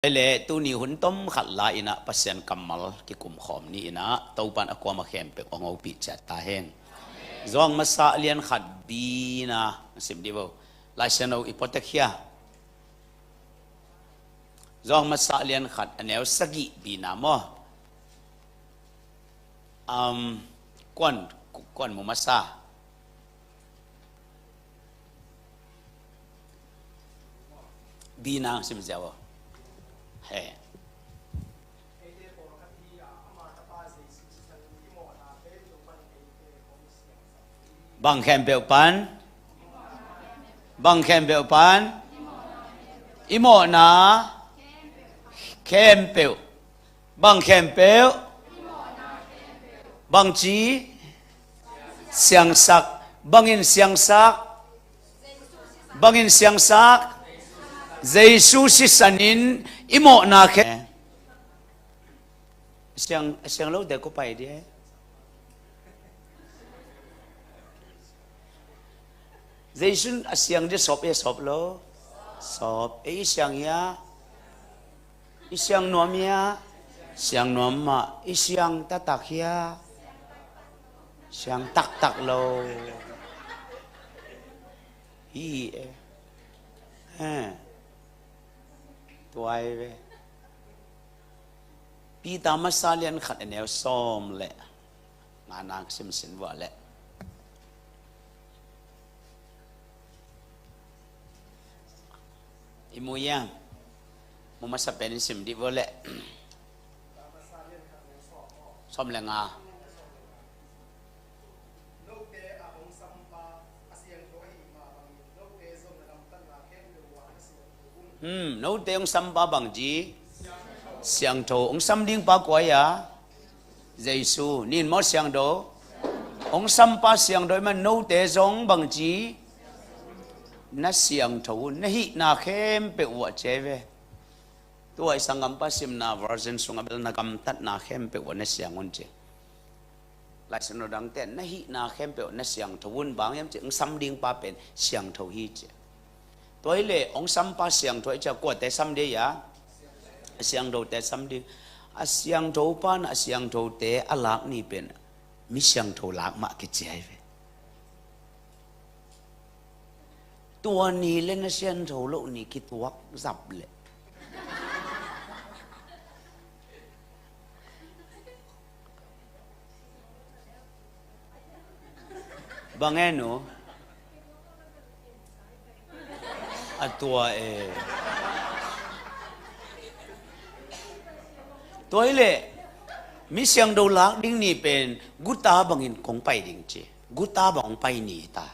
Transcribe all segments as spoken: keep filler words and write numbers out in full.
Tua hi leh tuni hun tom khat la in ah Pasian kammal kikum khawm ni in ah Topa'n a kuamah khempeuh hong hopih ciat ta hen. Johan masa lian khat bina sim dih vo. Laisiangtho i pua tek hia? Johan masa lian khat a neu sagih bina maw? Um, kuan, kuan mu masa. Bina sim ziau. He. Bang khempeuh pan, bang khempeuh pan, i mawhna khempeuh, bang khempeuh, bangci, siangsak, bangin siangsak, bangin siangsak, Jesu sisan in i mawhna khe. Siang, siang lote kua pai dih e. Jesu in a siang dih sawp e, sawp lo? Sawp. E, i siang hia? I siang nuam hia? Siang nuam mah. I siang taktak hia? Siang taktak lo. Hi e. He. Tua hi ve. Peter masa lian khat a neu sawm le ngana sim sin vua le. I mu hiam? Mu masa pen sim dih vua le. Sawm le nga. Hmm, note hong sampa bangci? Siangtho. Hong sam ding pa kua hia? Jesu. Nin maw siangtho? Hong sampa siangtho ahih man note zong bangci? Na siangtho un. Na hihna khempeuh uah ci hi ve. Tua i sanggampa simna version sungah bel na gamtatna khempeuh uah na siang un ci. Laisiangtho dangte na hihna khempeuh na siangtho un, bang hiam ci, hong sam ding pa pen siangtho hi ci. Tua hi leh hong sam pa siangtho hi ci a kuate sam dih hia? A siangthote sam dih. A siangtho pa in a siangthote a lak ni pen mi siangtho lak mah kici hi ve. Tua ni le na siangtho loh ni kituak zap leh. Bang e nu? A tua e. Tua hi leh mi siangtho lak ding ni pen guta bangin kong pai ding ci. Guta bang hong pai ni ta.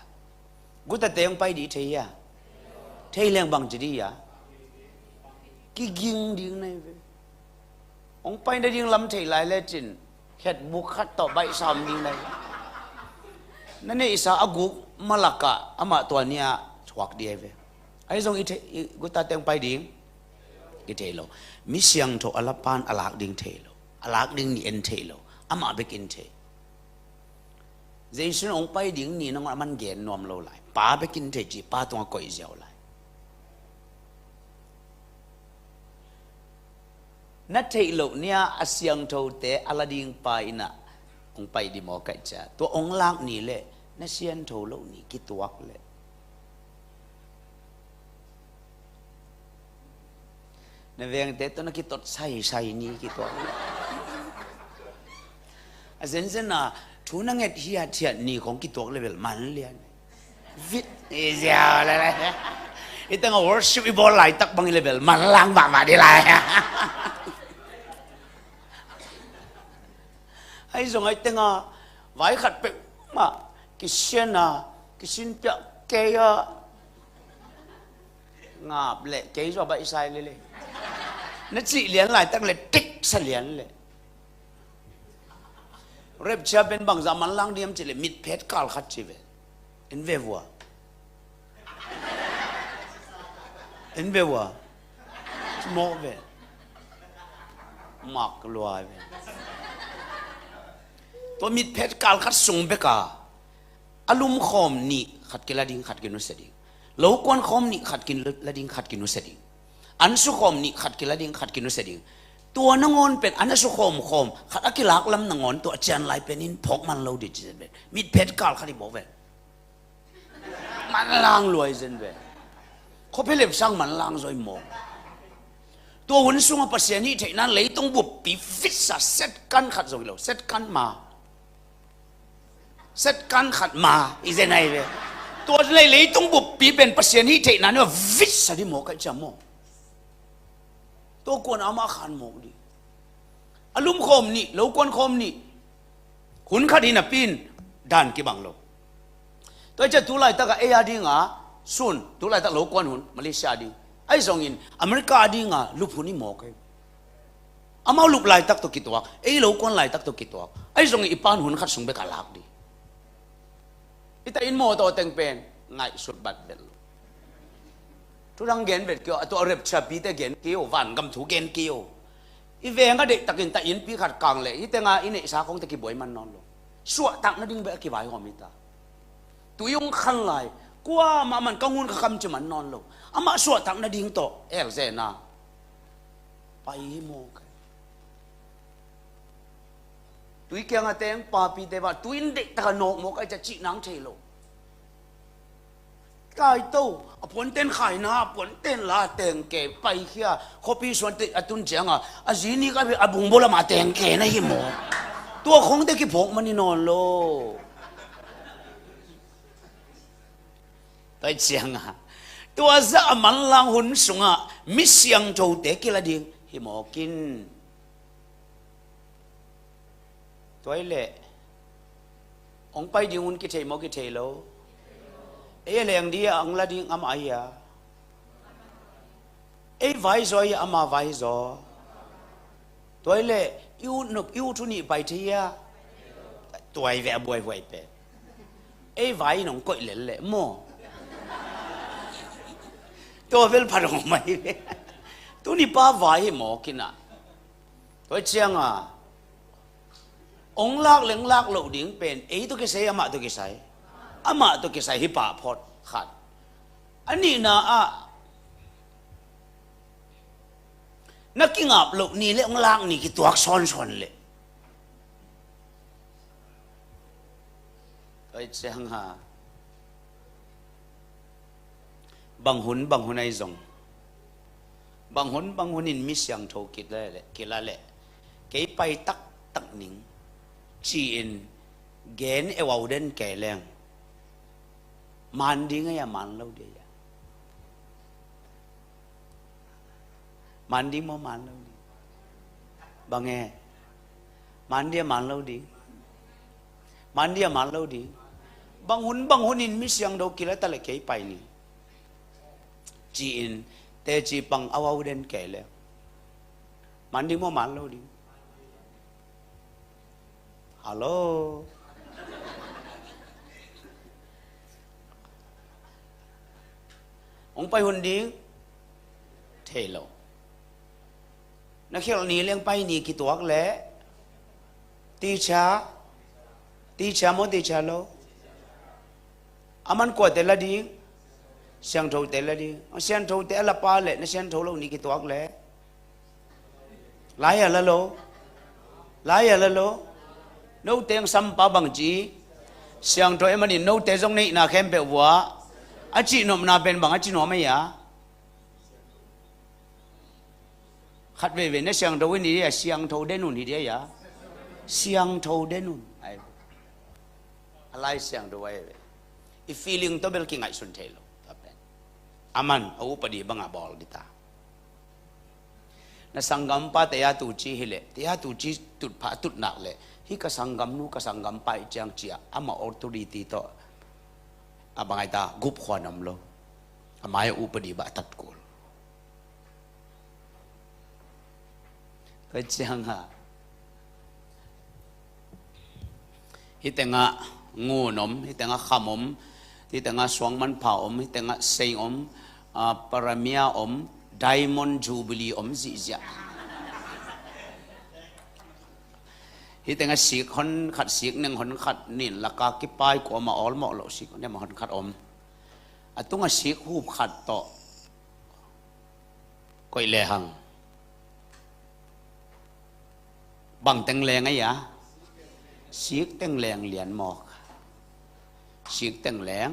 Gutate hong pai dih thei hia? Thei leng bangci dih hia? Kiging ding na hi ve. Hong pai nading lam thei lai lecin khetbuk khat tawh baihsa om ding na hi. Na neihsa a guk malakah amah tua ni-ah thuak dih ahi ve. Ahi zong i thei, i gutate hong pai ding i thei lo. Mi siangtho a la pan a lak ding thei lo. A lak ding ni en thei lo. Amah bek in thei. Jesu in hong pai ding ni nangawn a man gen nuam lo lai. Pa bek in thei ci, Pa tungah koih ziau lai. Na theih loh ni-ah a siangthote a la ding pa in ah hong pai dih maw kaih cia. Tua hong lak ni leh na siangtho loh ni kituak leh. Na vengte tawh na kitot saisai ni kituak. A zenzen a thu na nget hiathiat ni khong kituak leh bel man lian. Vit i ziau lai lai. I tengah worship i bawl laitak bang i leh bel man lang mahmah dih lai. Ahi zong ahi tengah vai khat peuhmah kisian a, kisin piak kei a, ngap leh kei zua baihsai lele. Na cih lian laitak leh tik sa lian leh. Rapture pen bangzah manlang diam cih leh mitphet kal khat ci ve. En ve vua. En ve vua. Mawh ve. Mak lua ve. Tua mitphet kal khat sung bek a a lum khawm nih khat kila ding, khat kinusia ding. Lo kuan khawm nih khat kila ding, khat kinusia ding. An sukhawm nih, khat kila ding, khat kinusia ding. Tua nangawn pen an a sukhawm khawm, khat a kilak lam nangawn tua a cian lai pen in phawk man lo ding ci zen pen. Mitphet kal khat i mawk ven. Manlang luai zen ven. Khuaphe lepsang manlang zaw i mawk. Tua hun sungah Pasian hih theihna leitung buppi vitsa set kan khat zong hi lo, set kan ma. Set kan khat ma i zen ahi ve. Tua lei leitung buppi pen Pasian hih theihna nih a vitsa ding maw, kaih ciam maw? Tua kuan amah khan mawk ding. A lum khawm nih, lo kuan khawm nih. Hun khat hi napi in dan kibang lo. Tua hi ciah tu laitak a ei a dinga sun, tu laitak lo kuan hun Malaysia a ding. Ahi zongin America a dinga lup hun i mawk hi. Amau lup laitak tawh kituak, ei lo kuan laitak tawh kituak. Ahi zongin i pan hun khat sung bek a lak ding. I ta in mawtaw teng pen ngaihsut bat vet lo. Thudang gen vet kei aw, a tua rapture pite gen kei aw, vangam thu gen kei aw. I veng a deihtakin ta innpi khat kang leh hih tenga i neihsa khawngte kibuai man nawn lo. Suahtak nading bek a kivaihawm hi ta. Tui hong khan lai, kuamah man ka ngun ka kam ci man nawn lo. Amah suahtak nading tawh elzena pai hi mawk. Tui kianga teng papite va, tui in deihtaka nawk mawk ahi ciah cih nang thei lo. Kaito, a puanten khaina, a puanten la teng ke, paikhia, khuapi suan te a tun cianga a zi nik a bung bawlama teng ke na hi mawk. Tua khongte kiphawk man hi nawn lo. Tua cianga tua zah a manlang hun sungah mi siangthote kila ding hi mawk in. Tua hi leh hong pai ding hun kithei maw, kithei lo? Ei a leng ding a, hong la ding amah ahi a. Ei vai zaw hi a, ama vai zaw. Tua hi leh i ut nup, i ut hun nih pai thei a. Tua hi ve a buaihuai pen. Ei vai in hong koih lel leh maw? Tua bel phat hong mai ve. Tuni pa vai hi mawk in a. Tua cianga hong lak leng lak loh ding pen ei tawh kisai, amah tawh kisai. Amah tawh kisai hi pah phot khat. A nihna ah na kingap loh ni le hong lak ni kituak sawnsawn leh. Tua cianga bang hun bang hun ahi zong, bang hun bang hun in mi siangtho kila leh, kila leh kei pai taktak ning ci-in gen e, au den kei leng man ding ahi a, man lo ding ahi a? Man ding maw, man lo ding? Bang e? Man ding a, man lo ding? Man ding a, man lo ding? Bang hun bang hun in mi siangtho kila ta leh kei pai ni ci-in teci pang au au den kei leh man ding maw, man lo ding? Hallo. Hong pai hun ding thei lo. Na khelh ni leng pai ni kituak leh teacher, teacher maw, teacher lo? A man kuate la ding? Siangthote la ding. Siangthote a la pa leh na siangtho loh ni kituak leh lai a la lo? Lai a la lo? Note hong sampa bang ci? Siangtho e manin note zong neihna khempeuh vua a cihnopna pen bang a cihnop ahi a? Khat veivei na siangtho in hi ding a, siangtho den un hi ding ahi a? Siangtho den un ahi ve. A lai siangtho ahi ve. I feeling tawh bel kingaihsun thei lo. Tua pen a man a upadi banga bawl dita. Na sanggampa taya tuci hileh, taya tuci tutphah a tutnak leh, hih ka sanggamnu ka sanggampa ih ciang ciah amah authority tawh a bang ahi ta, gupkhuan om lo. A mai a upadi bah a tatkul. Tua cianga hih tengah ngun om, hih tengah kham om, hih tengah suang manpha om, hih tengah seng om, ah, paramia om, diamond jubilee om zihziah. Hih tengah sik hon khat, sik neng hon khat, nin laka kipai kuama awlmawh loh sik neng hon khat om. A tungah sik hup khat tawh Koih lehang. Bang teng leng a ia? Sik teng leng lian mawk. Sik teng leng.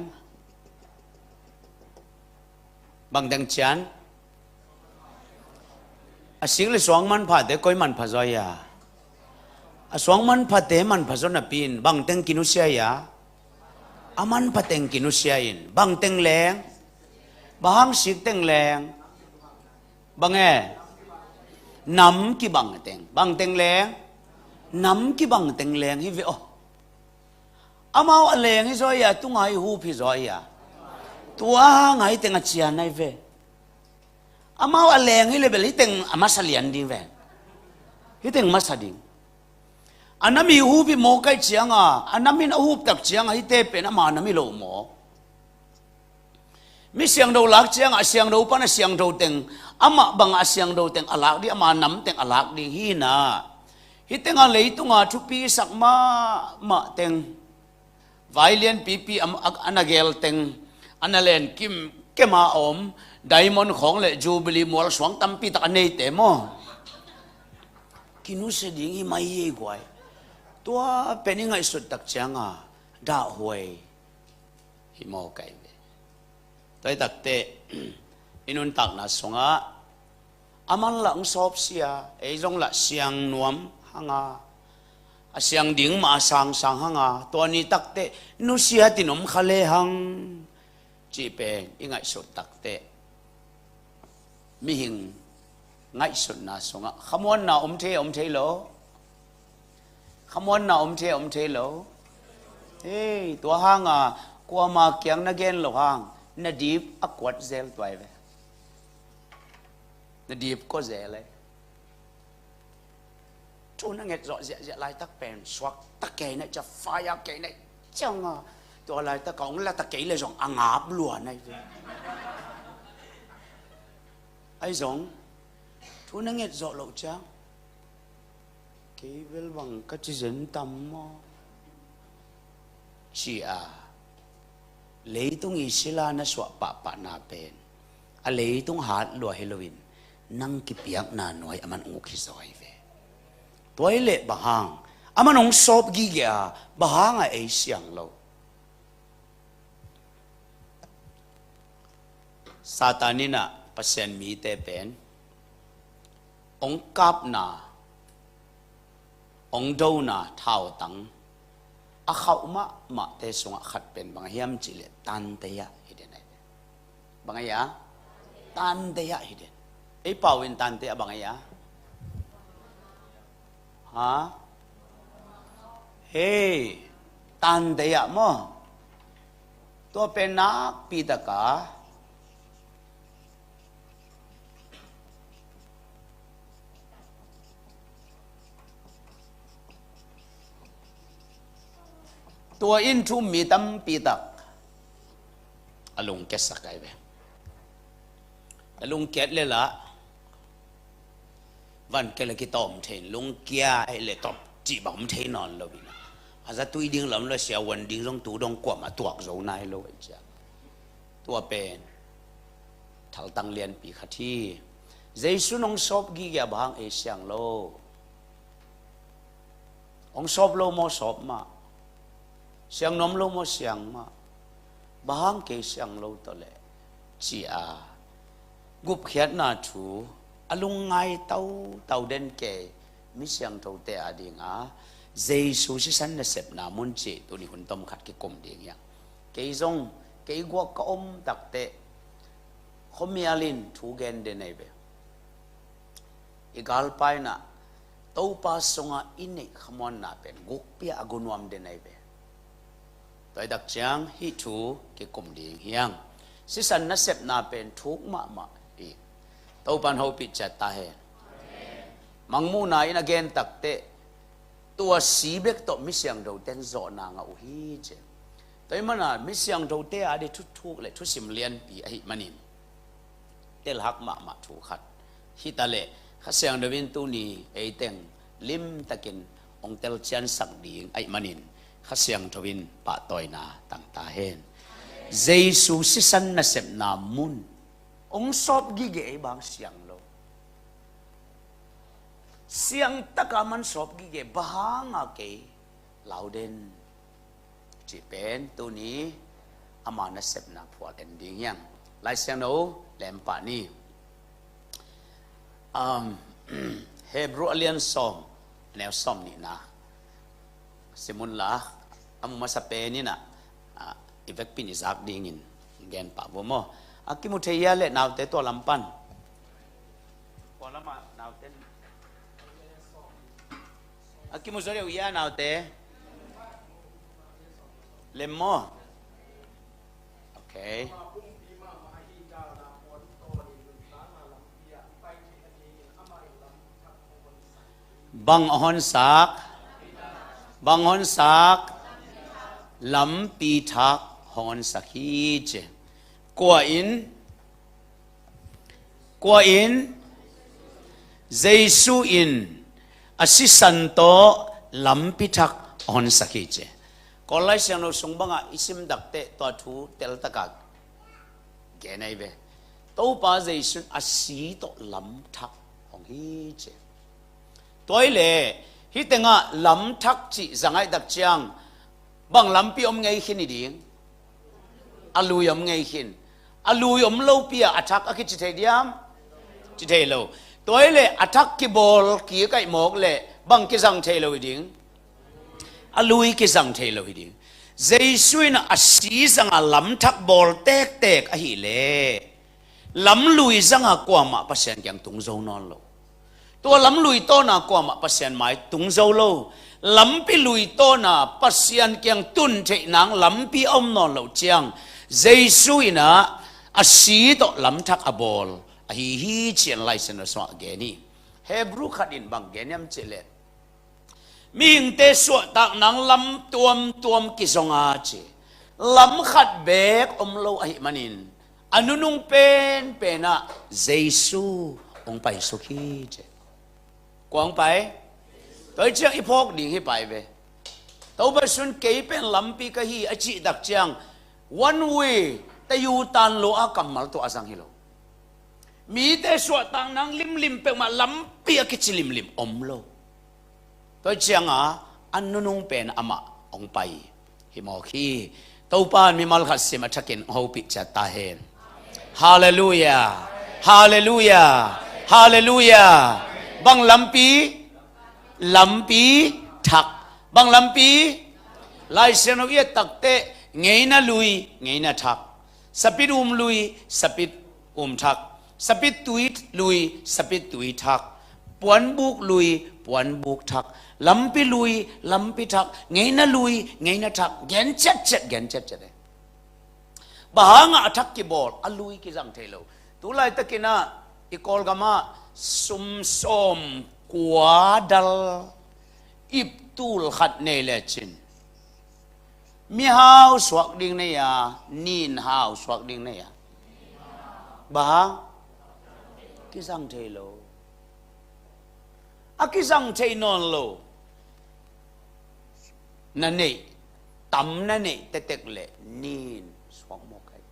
Bang teng cian? A sik le suang manphate koi manpha zaw ia? A suang manphate manpha zaw napi in bang teng kinusia ia? A manpha teng kinusia in. Bang teng leng? Bang hang sik teng leng? Bang e? Nam kibang teng. Bang teng leng? Nam kibang teng leng hi ve aw. Amau a leng hi zaw ia, tunga i hup hi zaw ia? Tua ngai teng a cian nai ve. Amau a leng hi le bel hi teng a masa lian ding ve. Hi teng masa ding. A nam i hup hi mawk ai cianga, a nam in a hup tak cianga, hite pen ama nam hi lo maw? Mi siangtho lak cianga, a siangtho pan a siangtho teng, amah banga a siangtho teng a lak ding, ama nam teng a lak ding hi na. Hi tenga leitunga thupi sak mahmah teng, vai lianpipi a, a, a na gel teng, a na len kim kema a om, diamond khawng le jubilee mual suang tampi tak a neite maw? Kinusia ding hi mai ei guai. Tua pen i ngaihsut tak cianga dahhuai hi maw kai ve. Tua hi takteh i nuntakna sungah a man lah hong sawpsia, ei zong lah siang nuam hanga, a siang ding mah a sangsang hanga, tua ni takteh nusia tin om kha lehang cih pen i ngaihsut takteh mihing ngaihsutna sungah khamuanna om thei, om thei lo? Khamuanna om thei, om thei lo? Hei, tua hanga kuama kiang na gen lo hang na dip a kuat zel tuai ve. Na dip kua zel ei. Thu na nget zawh ziahziah laitak pen suak ta kei na cia, faya kei na cianga, tua laitak a hong la ta kei le zong a ngap lua nai ve. Ai zong thu na nget zawh loh ciang, kei bel bang ka ci zen tam maw? Ci a, leitung i sila na suah pahpahna pen a leitung hat lua hi loin nang kipiakna nuai a man uk hi zaw hi ve. Tua hi leh bang hang a man hong sawp gige a, bang hang a ei siang lo? Satan in ah Pasian mite pen hong kapna, hong dona thautang a khauh mahmahte sungah khat pen bang hiam cihleh tantei ah hi den ahi. Bang ahi a? Tantei ah hi den. Ei pau in tantei ah bang ahi a? Ha? Hei, tantei ah maw? Tua pen nakpi taka tua in thu-um mi tampi tak a lungkiasak ahi ve. A lungkiat le lah van ke le kitawm thein lungkia hi le tawp cih bang om thei nawn lo in a, a zatui ding lam le siavuan ding zong tu dong kuamah tuak zo nai lo ahi ciang. Tua pen thaltang lianpi khat hi. Jesu nong sawp gige a bang hang ei siang lo? Hong sawp lo maw sawp mah? Siang nuam lo maw siang mah? Bang hang kei siang lo tawh leh? Ci a gupkhiatna thu a lungngai tautau den kei mi siangthote a dinga Jesu sisan nasepna mun cih tuni hun tom khat kikum ding hiang. Kei zong kei guak ka om takteh khuamial in thu gen den ahi ve. I galpa in ah Topa sungah i neih khamuanna pen gukpi ah a gu nuam den ahi ve. Tua hi tak ciang hih thu kikum ding hiang. Sisan nasepna pen thuk mahmah hi. Topan hopih ciat ta hen. Mangmuhna in a gen takteh tua si bek tawh mi siangthote in zawhna ngah uh hi ci. Tua ahih manin mi siangthote a ding thuthuk le thusim lianpi ahih manin telhak mahmah thu khat hi ta leh Kha Siangtho in tuni ei teng limtakin hong telciansak ding ahih manin Kha Siangtho in pahtawina tang ta hen. Jesu sisan nasepna mun hong sawp gige ei bang siang lo? Siangtaka man sawp gige, bang hanga kei lau den? Cih pen tuni ama nasepna phual en ding hiang. Lai Siangtho lem pah ni. Um, Hebrew a lian sawm, a neu sawm nihna. Simun la, a mu masa pen in ah, ah, i vekpi in i zak dingin gen pah vua maw. A kimu thei hia le naute tua lam pan? Tua lamah naute a kimu zaw deuh hia naute? Lem maw? Ok. Bang a honsak? Bang honsak? Lampi thak honsak hi ci. Kua in? Kua in? Jesu in a sisan tawh lampi thak honsak hi ci. Kawl Lai Siangtho sung bangah i sim dak teh tua thu teltakah gen ahi ve. Topa Jesu in a si tawh lam thak hong hi ci. Tua hi leh hih tengah lam thak cih zang ahih tak ciang bang lampi om ngei khin hi ding? A lui om ngei khin. A lui om lopi ah a thak a kici thei diam? Ci thei lo. Tua hi leh a thak kibawl kik ahih mawk leh bang kizang thei lo hi ding? A lui kizang thei lo hi ding. Jesu in a si zanga lam thak bawl tektek ahih leh lam lui zanga kuamah Pasian kiang tung zo nawn lo. Tua lam lui tawna kuamah Pasian mai tung zo lo. Lampi lui tawna Pasian kiang tun theih nang lampi a om nawn loh ciang Jesu in ah a si tawh lam thak a bawl ahi hi ci-in Lai Siangtho sungah a gen hi. Hebrew khat in bang gen hiam cih leh, mihingte suahtak nang lam tuamtuam kizong a ci. Lam khat beek om lo ahih manin a nunung penpen ah Jesu hong paisuk hi ci. Kua hong pai? Tua hi ciang i phawk ding hi pai ve. Topa Jesu in kei pen lampi ka hi a cih tak ciang one way, ta U-turn lo a kammal tawh a zang hi lo. Mite suahtak nang limlim peuhmah lampi a kici limlim om lo. Tua hi cianga a nunung pen amah hong pai hi mawk hi. Topa in mimal khat sim a thakin hong hopih ciat ta hen. Halleluia. Halleluia. Halleluia. Bang lampi? Lampi thak. Bang lampi? Lai Siangtho i et tak teh ngeina lui, ngeina thak. Sapit um lui, sapit um thak. Sapit tui lui, sapit tui thak. Puanbuk lui, puanbuk thak. Lampi lui, lampi thak. Ngeina lui, ngeina thak. Gen ciatciat, gen ciatciat e. Bang hangah a thak kibawl, a lui kizang thei lo. Tulaitakin ah i Kawlgam ah sum sawm kua dal ip tul khat nei lecin mihau suak ding nei a, nin hau suak ding nei a, bang hang? Kizang thei lo. A kizang thei nawn lo. Na neih, tam na neih tektek leh nin suak mawk hi.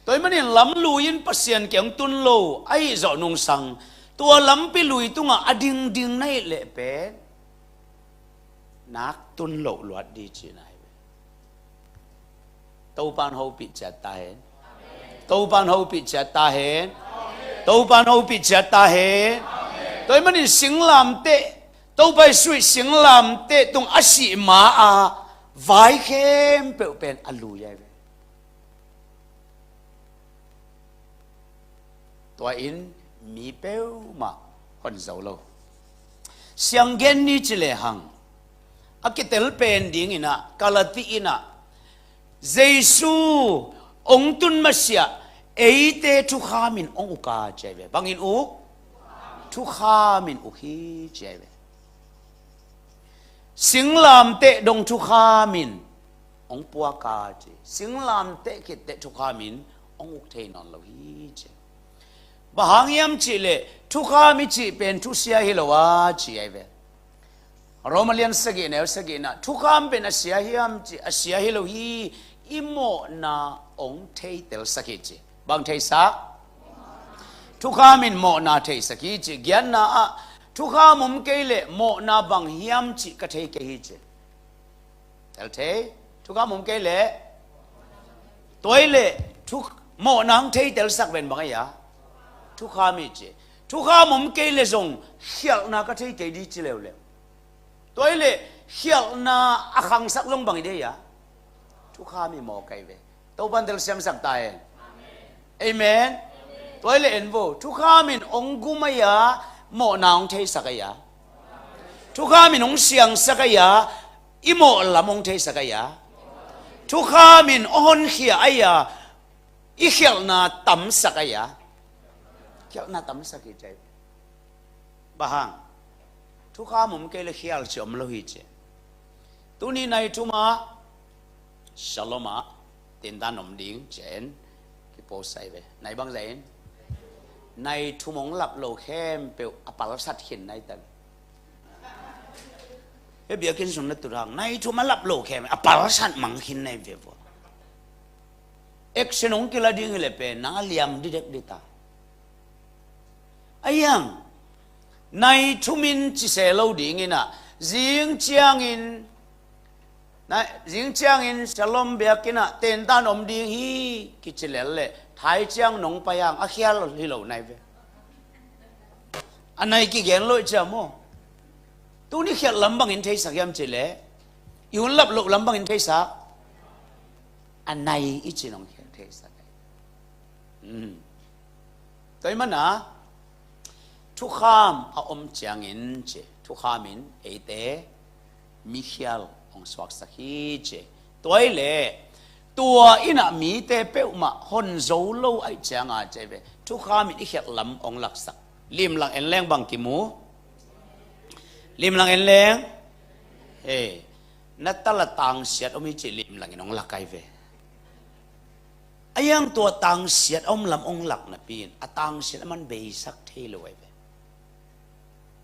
Tua ahih manin lam lui in Pasian kiang tun lo ahi zawh nungsang, tua lampi lui tungah a dingding na hih leh pen nak tun loh luat ding cihna hi ve. Topa in hopih ciat ta hen. Topa in hopih ciat ta hen. Topa in hopih ciat ta hen. Tua ahih manin singlamteh, Topa Jesu ii singlamteh tung a sih ma-a vai khempeuh pen a lui ahi ve. Tua in mi peuhmah hon zo lo. Sianggen ni ci lehang a kitel pen dingin ah Galati in ah Jesu hong tun masiah eite thukhamin hong uk a ci ahi ve. Bangin uk? Thukhamin uk hi ci ahi ve. Singlamteh dong thukhamin hong puak a ci. Singlamteh khitteh thukhamin hong uk thei nawn lo hi ci. Bang hang hiam cih leh thukham i cih pen thusia hi lo a ci ahi ve. Roma lian sagih neu sagih in ah thukham pen a sia hiam cih, a sia hi lo hi, i mawhna hong theitel sak hi ci. Bang theisak? Thukham in mawhna theisak hi ci. Giatna ah Thukham om kei leh mawhna bang hiam cih ka thei kei hi ci. Tel thei. Thukham om kei leh, tua hi leh thu, mawhna hong thei telsak ven bang a hi a? Thukham hi ci. Thukham om kei leh zong khialhna ka thei kei ding ci leuleu. Tua hi leh khialhna a khangsak zong bang hi ding a hi a? Thukham hi mawk ahi ve. Topan telsiamsak ta hen. Amen. Tua hi leh en vo. Thukham in hong gum a hi a, mawhna hong theisak a hi a? Thukham in hong siangsak a hi a, i mawh lam hong theisak a hi a? Thukham in hong honkhia a hi a, i khialhna tamsak a hi a? Khialhna tamsak hi ci. Bang hang? Thukham om kei leh khial cih om lo hi ci. Tuni nai thum ah Shalom ah tentan om ding ci-in kiposai ve. Nai bangzah in? Nai thum hong lap lo khempeuh a palsat khin nai tan. Hih biakinn sung na tut hang nai thum a lap lo khempeuh a palsat mang khin nai ve vua. Action hong kila ding hi leh pen nang a liam didek dita. A hiang, nai thum in ci se lo ding in ah, zing ciangin, nai, zing ciangin Shalom biakinn ah tentan om ding hi kici lel leh, thai ciang nong pai hang a khial hi lo nai ve. A nai kigen lo i ci a maw? Tuni khialh lam bangin theisak hiam cih leh, i hun lap loh lam bangin theisak. A nai i ci nong khialh theisak. Hmm. Tua ahih manin thukham a om ciangin ci, thukham in eite mikhial hong suaksak hi ci. Tua hi leh tua in ah mite peuhmah hon zo lo ahih ciangin ci ve. Thukham in i khialh lam hong laksak. Limlang en leng bang kimu? Limlang en leng. He, na tal ah tangsiat om hi ci limlang in hong lak ahi ve. A hiang tua tangsiat a om lam hong lak napi in a tangsiat a man beisak thei lo ahi ve.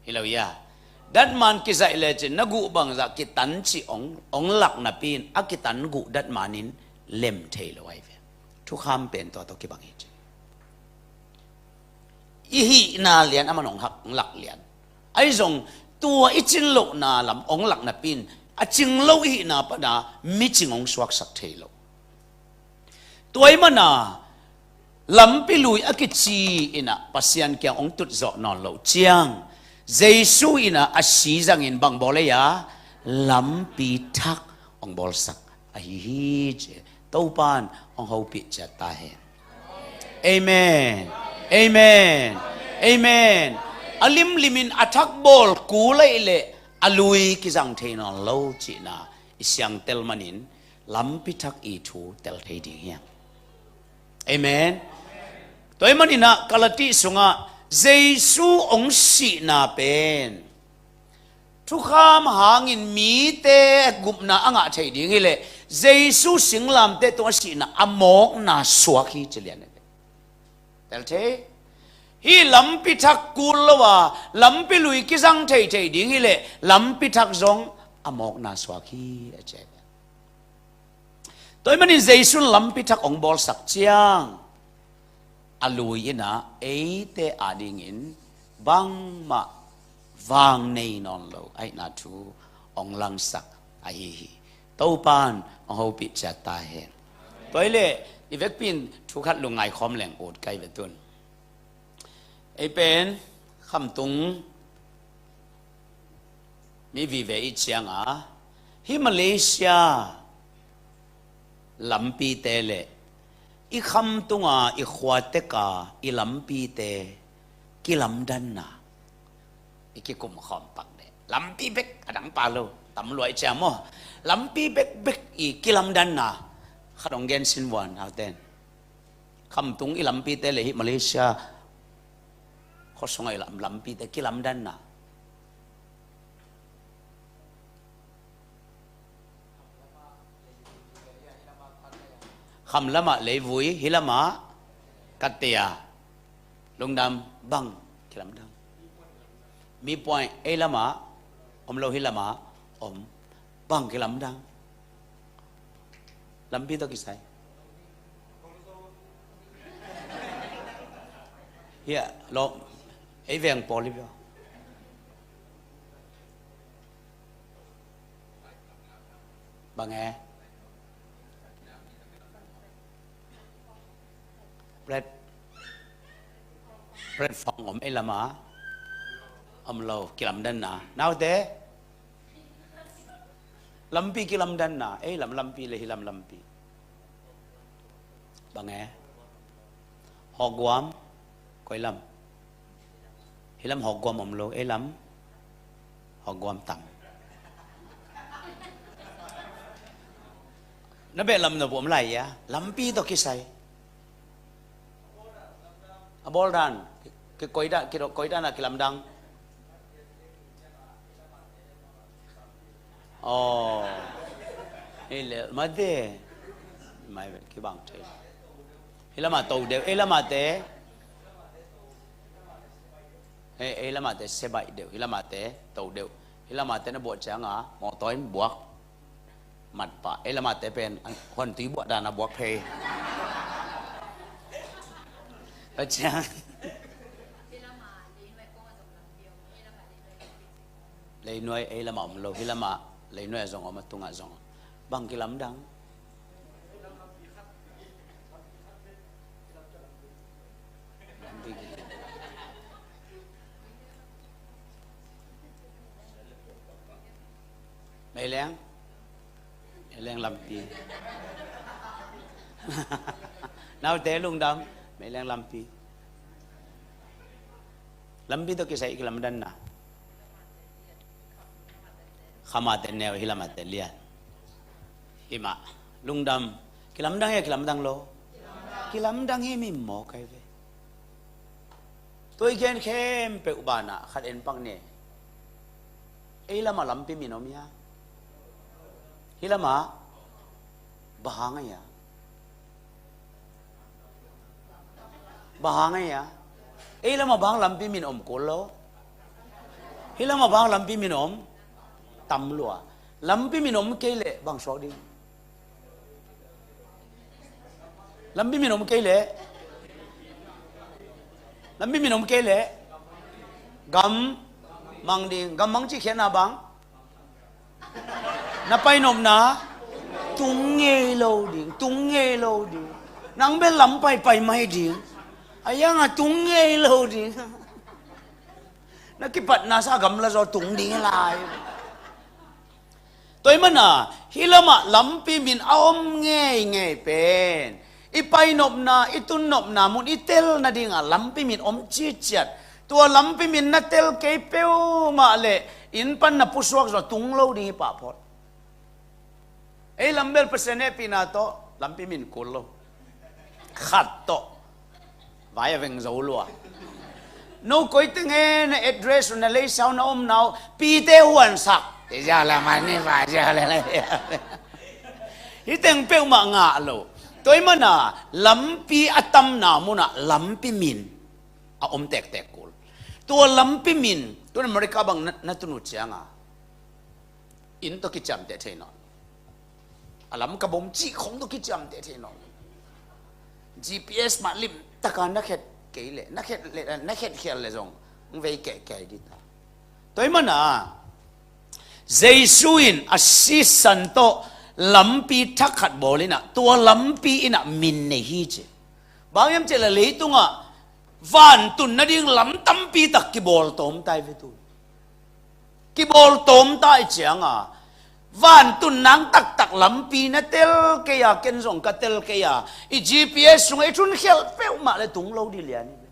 Hi lo hia? Datman kizaih lecin na guh bangzah kitan cih hong, hong lak napi in a kitan guh datman in lem thei lo ahi ve. Thukham pen tua tawh kibang hi ci. I hihna lian a man hong hak, hong lak lian. Ahi zong tua i cing lohna lam hong lak napi in a cing lo i hihna pan a micing hong suaksak thei lo. Tua ahih manin lampi lui a kici in ah Pasian kiang hong tut zawh nawn loh ciang Jesu in ah a si zangin bang bawl ei a? Lampi thak hong bawlsak ahi hi ci. Topan hong hopih ciat ta hen. Amen. Amen. Amen. A limlim in a thak bawl kul ahih leh a lui kizang thei nawn lo cihna i siangtel manin lampi thak i thu tel thei ding hi hang. Amen. Tua ahih manin ah Galati sungah Jesu hong sihna pen thukham hangin mite gupna a ngah thei ding hi leh Jesu singlamteh tungah sihna a mawkna suak hi ci lian. Tel thei. Hih lampi thak kul lo a lampi lui kizang thei thei ding hi leh lampi thak zong a mawkna suak hi a ci. Tua ahih manin Jesu in lampi thak hong bawlsak ciang a lui in ah eite adingin bangmah vang nei nawn lo ahihna thu hong langsak ahi hi. Topan hong hopih ciat ta hen. Tua hi leh i vekpi in thu khat lungngai khawm leng ut ka hi ve tun. Ei pen khamtung mi vive i ci ciang a, hih Malaysia lampite leh i khamtung a i khua tek a i lampite kilamdanna i kikum khawm pak deh. Lampi bek a dang pa lo, tam lua i ci a maw? Lampi bekbek i kilamdanna khat hong gen sin vuan, auten. Khamtung i lampite leh hih Malaysia khuasung a i lam, lampite kilamdanna. Kham lamah leivui, hih lamah katia. Lungdam, bang kilamdang? Mi point, ei lamah om lo, hih lamah om, bang kilamdang? Lampi tawh kisai. Hia lo, ei veng pawl hi bia. Bang e? Plat-, platform om ei lamah? Om lo, kilamdanna. Naute? Lampi kilamdanna, ei lam lampi le hi lam lampi. Bang e? Hawkguam, koi lam? Hi lam hawkguam om lo, ei lam hawkguam tam. Na beh lam na buam lai ia, lampi tawh kisai. A bawl dan, ki, ki koi dan, ki, koi dan a kilamdang. Aw. Hi le, mate. Mai vel, kibang thei. Hi lamah to deuh, ei lamah te. Ei, ei lamah te sebaih deuh, hi lamah te to deuh. Hi lamah te na buah cianga, mawtaw in buak. Matpah, ei lamah te pen, huantui buah dana buak phei. Ka ciang. Leinuai ei lamah om lo, hi lamah leinuai a zong om, a tungah zong om. Bang kilamdang? Meileng? Meileng lampi. Naute lungdam, meileng lampi. Lampi tawh kisai kilamdanna. Khamate neu, hi lamate lian. Hi mah, lungdam. Kilamdang hia, kilamdang lo? Kilamdang hi, mi maw kai ve. Tua i gen khempeuh banah khat en pak ni. Ei lamah lampi min om hia? Hi lamah? Bang hang a hia? Bang hang a hia? Ei lamah bang lampi min om kul lo? Hi lamah bang lampi min om? Tam lua. Lampi min om kei leh bang suak ding? Lampi min om kei leh? Lampi min om kei leh? Gam mang ding. Gam mang cih khiatna bang? Na painopna tung ngei lo ding, tung ngei lo ding. Nang bel lam paipai mai ding. A ianga tung ngei lo ding. Na kipatna sa gamla zaw tung ding lai. Tua i mana, hi lamah lampi min a om ngeingei pen i painopna, i tunnopna mun i tel nadingah lampi min om ciciat. Tua lampi min na tel kei peuhmah leh inn pan na pusuak zaw tung lo ding hi pahphawt. Ei lam bel Pasian hehpihna tawh lampi min kul lo. Khat tawh vai a veng zo lua. No koi teng e, na address uh, na leisau, na omnau, pite huansak. Te zia la mani va zia la la. Hi teng peuhmah ngah lo. Tua i mana lampi a tamna munah lampi min a om tektek kul. Tua lampi min, tuan America bang na, na tun uh cianga inn tawh kiciamteh thei nawn. A lam ka bom cih khong tawh kiciamteh thei nawn. G P S mah limtaka na khet kei leh, na khet leh, na khet khial leh zong vei kehkeh dih ta. Tua i mana Jesu in a sisan tawh lampi thak khat bawl inah, tua lampi inah min nei hi ci. Bang hiam cih leh leitungah vantun nading lam tampi tak kibawl tawm ta hi ve tu. Kibawl tawm ta i cianga vantun nang taktak lampi na tel kei a, ken zong ka tel kei a, i G P S sungah i thunkhialh peuhmah le tung lo dih lian hi ve.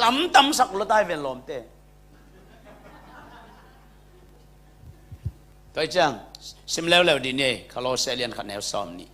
Lam tamsak lo ta hi ven lawmte. Tua i ciang sim leuleu dih ni, Kolose lian khat neu sawm nih.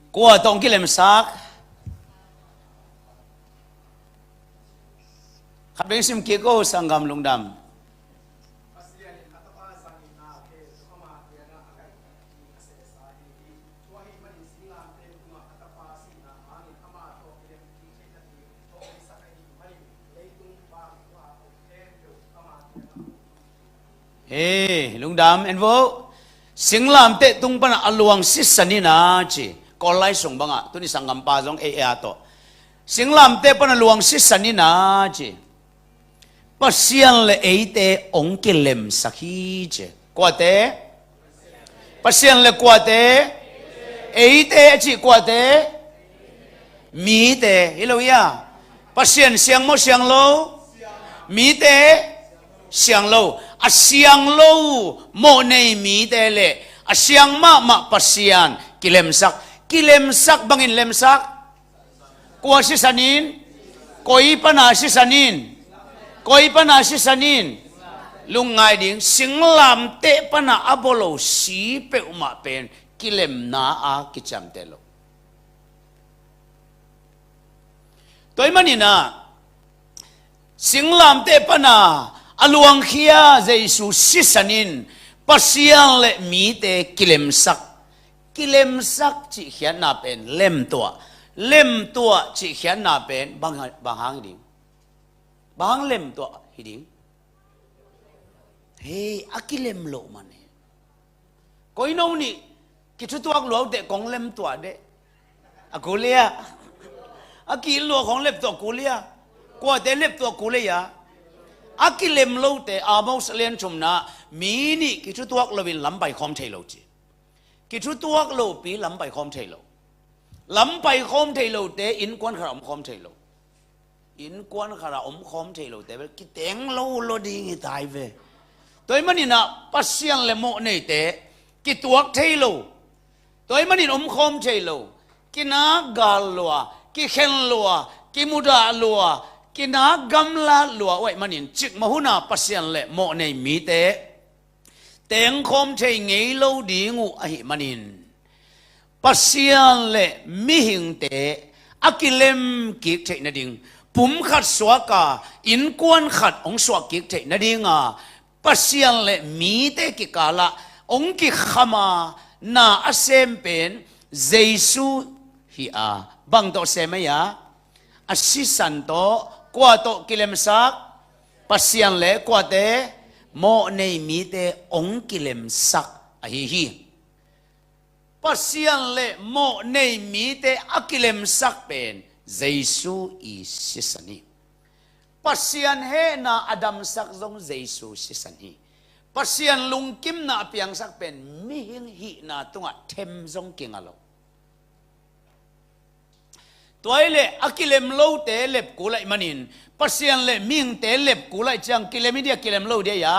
Kua tawh hong kilemsak? Khat beng sim kik o, sanggam lungdam. Hei, lungdam en vo. Singlamteh tung pana a luang sisan in a ci. Kawl lai sung bangah tuni sanggampa zong ei ei a tawh, singlamteh pana luang sisan in a ci. Pasian le eite ong kilemsak hi ci. Kuate? Pasian le kuate? Eite a cih kuate? Mite hi lo ia. Pasian siang maw siang lo? Mite siang lo. A siang lo mawh nei mite le a siang mahmah Pasian kilemsak. Kilemsak bangin lemsak. Kua sisan in? Koi pana sisan in? Koi pana sisan in? Lungngai ding, singlamteh pana a bolo si peuhmah pen kilemna a kiciamteh lo. Tua ahih manin ah singlamteh pana a luangkhia Jesu sisan in Pasian le mite kilemsak. Kilemsak cihkhiatna pen lemtuah. Lemtuah cihkhiatna pen bang, bang hang hi ding? Bang hang lemtuah hi ding? Hei, a kilem loh man hi. Koi no nih kithutuak lua uh teh kong lemtuah deh. A kul hia? A ki-it lua kong lemtuah kul hia? Kuate lemtuah kul hia? A kilem lote, Amos lian thumna, mi nih kithutuak loin lam paikhawm thei lo ci. Kithutuak lopi lam paikhawm thei lo. Lam paikhawm thei lote innkuan khat a omkhawm thei lo. Innkuan khat a omkhawm thei lote bel kiteng lo lo ding hi tai ve. Tua ahih manin ah Pasian le mawh neite kituak thei lo. Tua ahih manin omkhawm thei lo. Kinak gal lua, kikhen lua, kimudah lua, kinak gamlat lua. Tua ahih manin cikmah hun a Pasian le mawh nei mite tengkhawm thei ngei lo ding uh ahih manin, Pasian le mihingte a kilem kik theih nading, pumkhat suak a innkuan khat hong suah kik theih nading a, Pasian le mite kikalah hong kikham a na a sem pen Jesu hi a, bang tawh sem ahi a? A sisan tawh. Kua tawh kilemsak? Pasian le kuate? Mawh nei mite hong kilemsak ahi hi. Pasian le mawh nei mite a kilemsak pen Jesu i sisan hi. Pasian hehna a damsak zong Jesu sisan hi. Pasian lungkimna a piangsak pen mihing hihna tungah them zong kinga lo. Tua ahih leh a kilem lote lep kul ahih manin, Pasian le mihingte lep kul ahih ciang kilem hi dia, kilem lo dia ia?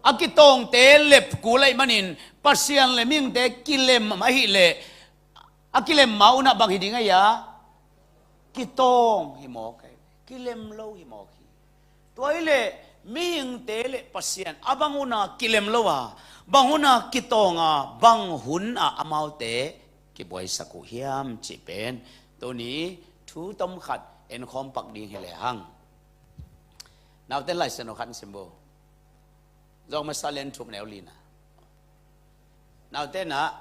A kitawngte lep kul ahih manin, Pasian le mihingte kilem ahih leh a kilem ma un ah bang hi ding ahi a? Kitawng hi mawk hi. Kilem lo hi mawk hi. Tua ahih leh mihingte le Pasian a bang hun a kilem lo a, bang hun a kitawng a, bang hun a amaute kibuaisak uh hiam cih pen tuni thu tomkhat enkhawm pak ding hi lehang. Naute Lai Siangtho khat sim bo. Zawk Masa lian thum neu lina. Naute na,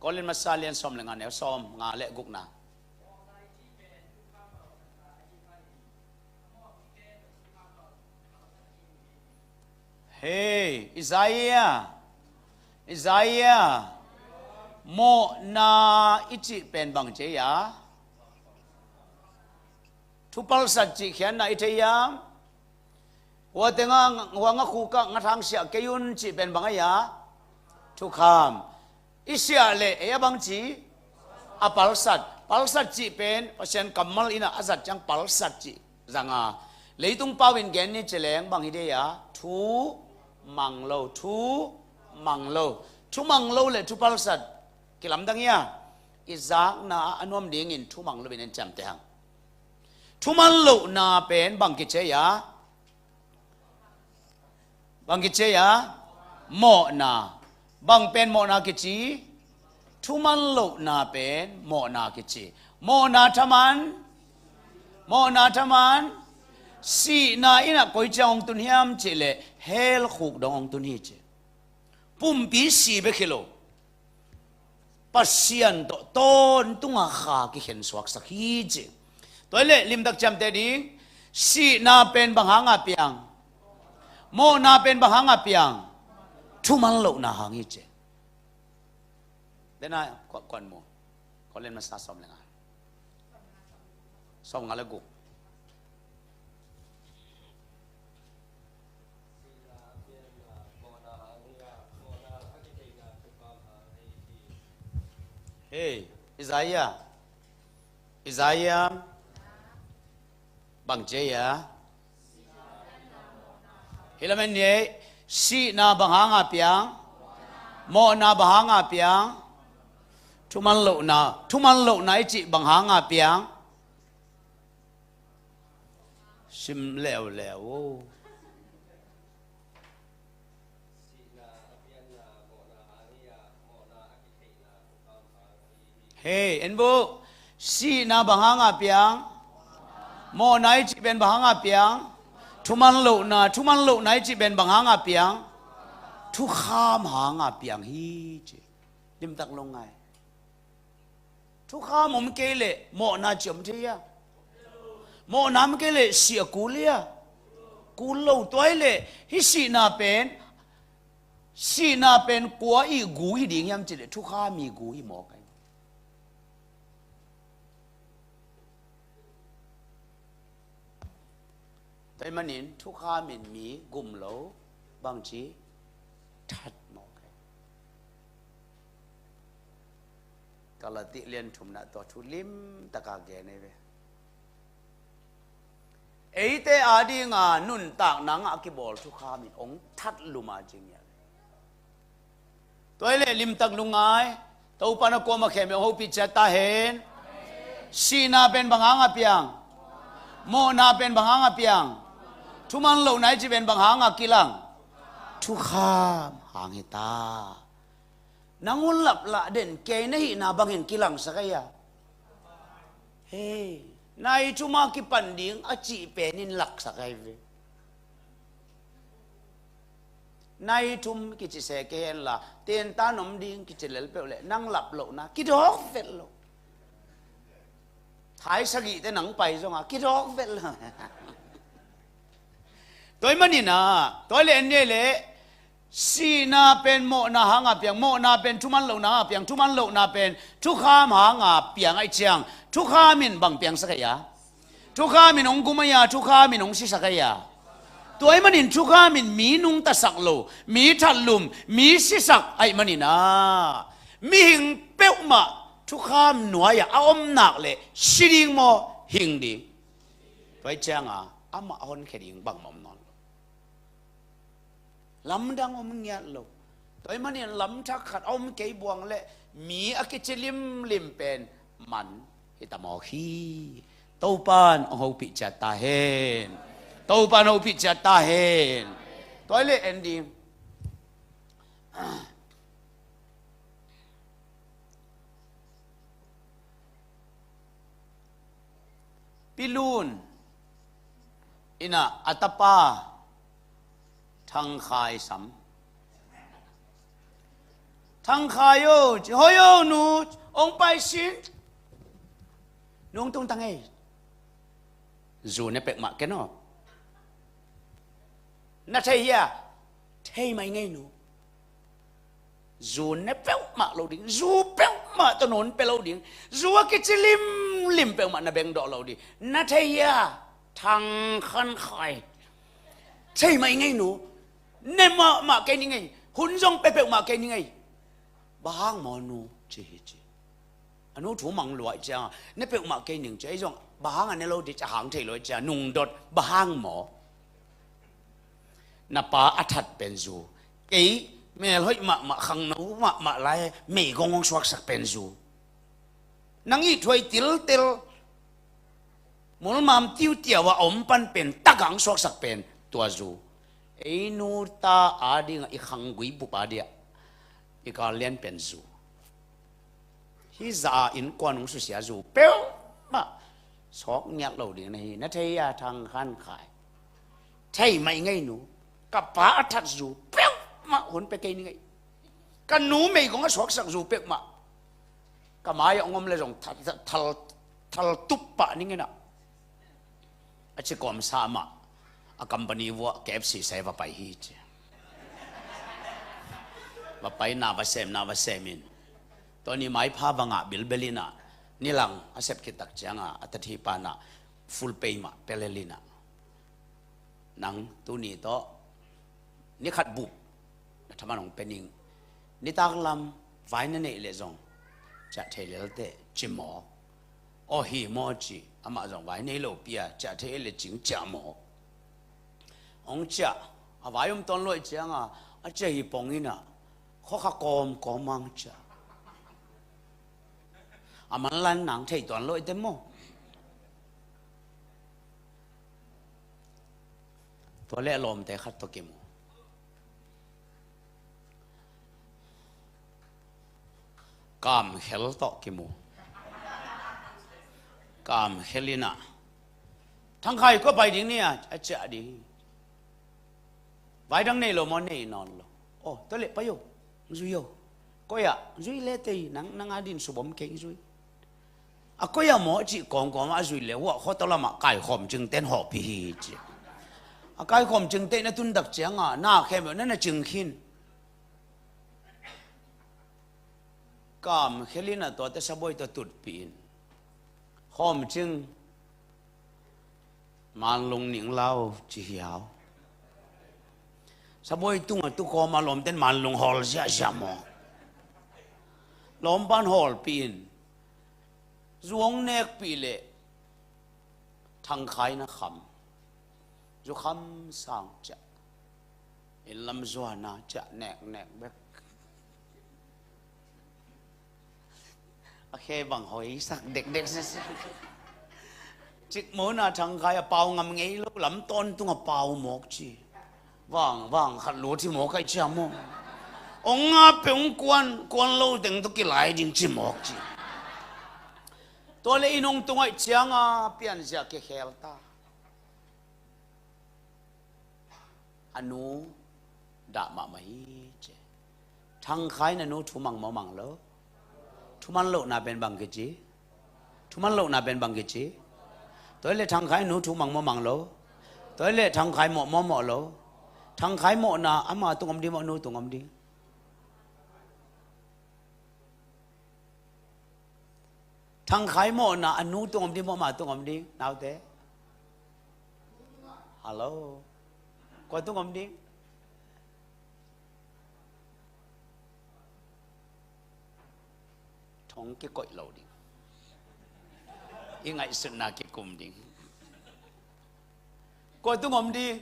Korin Masa lian sawm le nga neu sawm nga le gukna. Hei, Isaiah, Isaiah, mawhna i cih pen bang ci a? Thupalsat cih khiatna i thei hiam? Hua tengah, hua ngakhukah ngathang siah kei un cih pen bang ahi a? Thukham. I siah leh ei a bang ci? A palsat. Palsat cih pen Pasian kammal in a zat ciang palsat cih zang a, leitung pau in gen ni ci leng bang hi dei a? Thu mang lo, thu mang lo. Thu mang lo le thu palsat kilamdang hi a? I zakna a nuam dingin thu mang lo in en ciamteh hang. Thuman lohna pen bang kici a? Bang kici a? Mawhna. Bang pen mawhna kici? Thuman lohna pen mawhna kici. Mawhna thaman? Mawhna thaman? Sihna in a koi ciang hong tun hiam cih leh hell khuk dong hong tun hi ci. Pumpi si bek hi lo. Pasian tawh tawntunga kha kikhen suaksak hi ci. Tua hi leh limtak ciamteh ding, sihna pen bang hanga piang? Mawhna pen bang hanga piang? Thuman lohna hang hi ci. Dena kuan mu. Korin masa sawm le nga. Sawm nga le guk. Hey, Isaiah. Isaiah. Bang ci a? Hi lamen ni, sihna bang hanga piang? Mawhna bang hanga piang? Thuman lohna, thuman lohna i cih bang hanga piang? Sim leuleu. Hei, en bu. Sihna bang hanga piang? Mawhna i cih pen bang hanga piang? Thuman lohna, thuman lohna i cih pen bang hanga piang? Thukham hanga piang hi ci. Limtak lungngai. Thukham om kei leh mawhna ci om thei a? Mawhna om kei leh sih a kul hia? Kul lo. Tua hi leh hih sihna pen, sihna pen kua i gu hi ding hiam ci leh thukham i gu hi mawk a. Tua ahih manin thukham in mi gum lo, bangci that mawk a. Galati lian thumna tua thu limtaka gen ei ve. Eite adinga nuntakna ngah kibawl thukham in hong that lum a ci ngial. Tua hi leh limtak lungngai. Topa na kuamah khempeuh hong hopih ciat ta hen. Sihna pen bang hanga piang? Mawhna pen bang hanga piang? Thuman lohna i cih pen bang hanga kilang? Thukham hang hi ta. Nang hun laplah den kei na hihna bangin kilangsak a hia? Hei, nai thuma kipan ding a cih penin laksak a hi ve. Nai thum kici se kei henla, tentan om ding kici lel peuh leh nang lap lohna kidawk vet lo. Thai sagihte nang pai zonga kidawk vet lo. Tua ahih manin ah, tua hi leh en ni leh, sihna pen mawhna hanga piang, mawhna pen thuman lohna hanga piang, thuman lohna pen thukham hanga piang ahih ciang, thukham in bang piangsak a hia? Thukham in hong gum a hia, thukham in hong sisak a hia? Tua ahih manin thukham in mi nungtasak lo, mi thatlum, mi sisak ahih manin ah, mihing peuhmah thukham nuai-ah a om nak leh si ding maw, hing ding? Tua ahih cianga amah honkhia ding bangmah om nawn lo. Lamdang om ngiat lo. Tua ahih manin lamthak khat a om kei buang leh mi a kici limlim pen man hi ta mawk hi. Topan hong hopih ciat ta hen. Topan hong hopih ciat ta hen. Tua hi leh en ding. Pilun in ah a tapa Thangkhai sam. Thangkhai aw, ci, hoi aw nu, hong pai sin. Nung tung tang ei. Zu ne peuhmah ken aw. Na thei hia? Thei mai ngei nu. Zu ne peuhmah lo ding, zu peuhmah tawh nawn pia lo ding, zu a kici limlim peuhmah na bengdawh lo ding. Na thei hia? Thang Khan Khai. Thei mai ngei nu. Ne mahmah kei ni ngei. Hun zong pia peuhmah kei ni ngei. Bang hang maw nu, ci hi ci. A nu thu mang luai cianga, ne peuhmah kei ning ci, ei zong bang hang a ne lo ding ci, a hang thei lo cianga, nungdot, bang hang maw? Na pa a that pen zu. Kei, mel hoih mahmah, khangno mahmah lai, meigong hong suaksak pen zu. Nang i thuai tiltel, mulmam tiutiau a om pan pen, tak a hong suaksak pen, tua zu. Ei nu ta adinga i khanggui bup adia i kal lian pen zu. Hih zah a innkuan hong susia zu peuhmah sawk ngiat lo ding na hi, na thei a Thang Khan Khai. Thei mai ngei nu. Ka pa a that zu peuhmah hun pia kei ni ngei. Ka nu meigong a suaksak zu peuhmah ka mai-ah hong om le zong thal, thal, thal tup pah ning in ah. A ci kawmsa mah. a company vuah K F C sai va pai hi ci. Va pai na va sem, na va sem in. Tua ni maipha va ngah bilbel in ah, nilang a sep khit tak ciang a, a tate pa in ah full pay mah pia lel in ah, nang tuni tawh ni khat bup na thaman hong pia ning. Nitak lam vai na neih leh zong ciah thei lel teh ci mawk. Aw hi maw ci, amah zong vai nei lo pi a, ciah thei leh cing ciah mawk. Hong ciah, a vai om tuan luaih ciang a, a ciah hi pong in ah, khuakha kawmkawm mang ciah. A manlan nang thei tuan luaih te maw. Tua leh a lawmte khat tawh kimu. Kamkhel tawh kimu. Kamkhel in ah, Thangkhai kua pai ding ni a, a ciah ding. Vai dang nei lo maw, nei nawn lo. Aw, tua leh pai o, zui o. Koi ah, zui le tei, nang, nang a din subom kei zui. A koi ah maw cih kawmkawm a zui leh, huah khuata lamah kaikhawm cingten hawhpih hi ci. A kaikhawm cingten na tun tak ciang a, na khem na na cing khin. Kamkhel in ah tuate sabuai tawh tutpih in, khawm cing, manlung ning lau ci hiau. Sabuai tungah tu kawm a lawmten manlung hawl ziahziah maw. Lawmpan hawlpih in, zu hong nekpih leh Thangkhai na kham. Zu kham sang ciah. Inn lam zuan a ciah neknek bek. A khe bang hoihsak dekdek sese. Cikmawhna Thangkhai a pau ngam ngei lo, lam tawntung a pau mawk ci. Vang, vang khat lut hi mawk ai ciam maw. Ong nga pe ong kuan, kuan lo teng tawh kilai ding ci mawk ci. Tua leh inn ong tung ai ciang a pianzia kikhel ta. A nu dah mahmah hi ci. Thangkhai na nu thu mang maw mang lo? Thuman lohna pen bang kici? Thuman lohna pen bang kici? Tua hi leh Thangkhai nu thu mang maw mang lo? Tua hi leh Thangkhai mawh maw mawh lo? Thangkhai mawhna ama tung om ding maw, nu tung om ding? Thangkhai mawhna a nu tung om ding maw, ama tung om ding, naute? Hallo. Kua tung om ding? Thong kikoih lo ding. I ngaihsutna kikum ding. Kua tung om ding?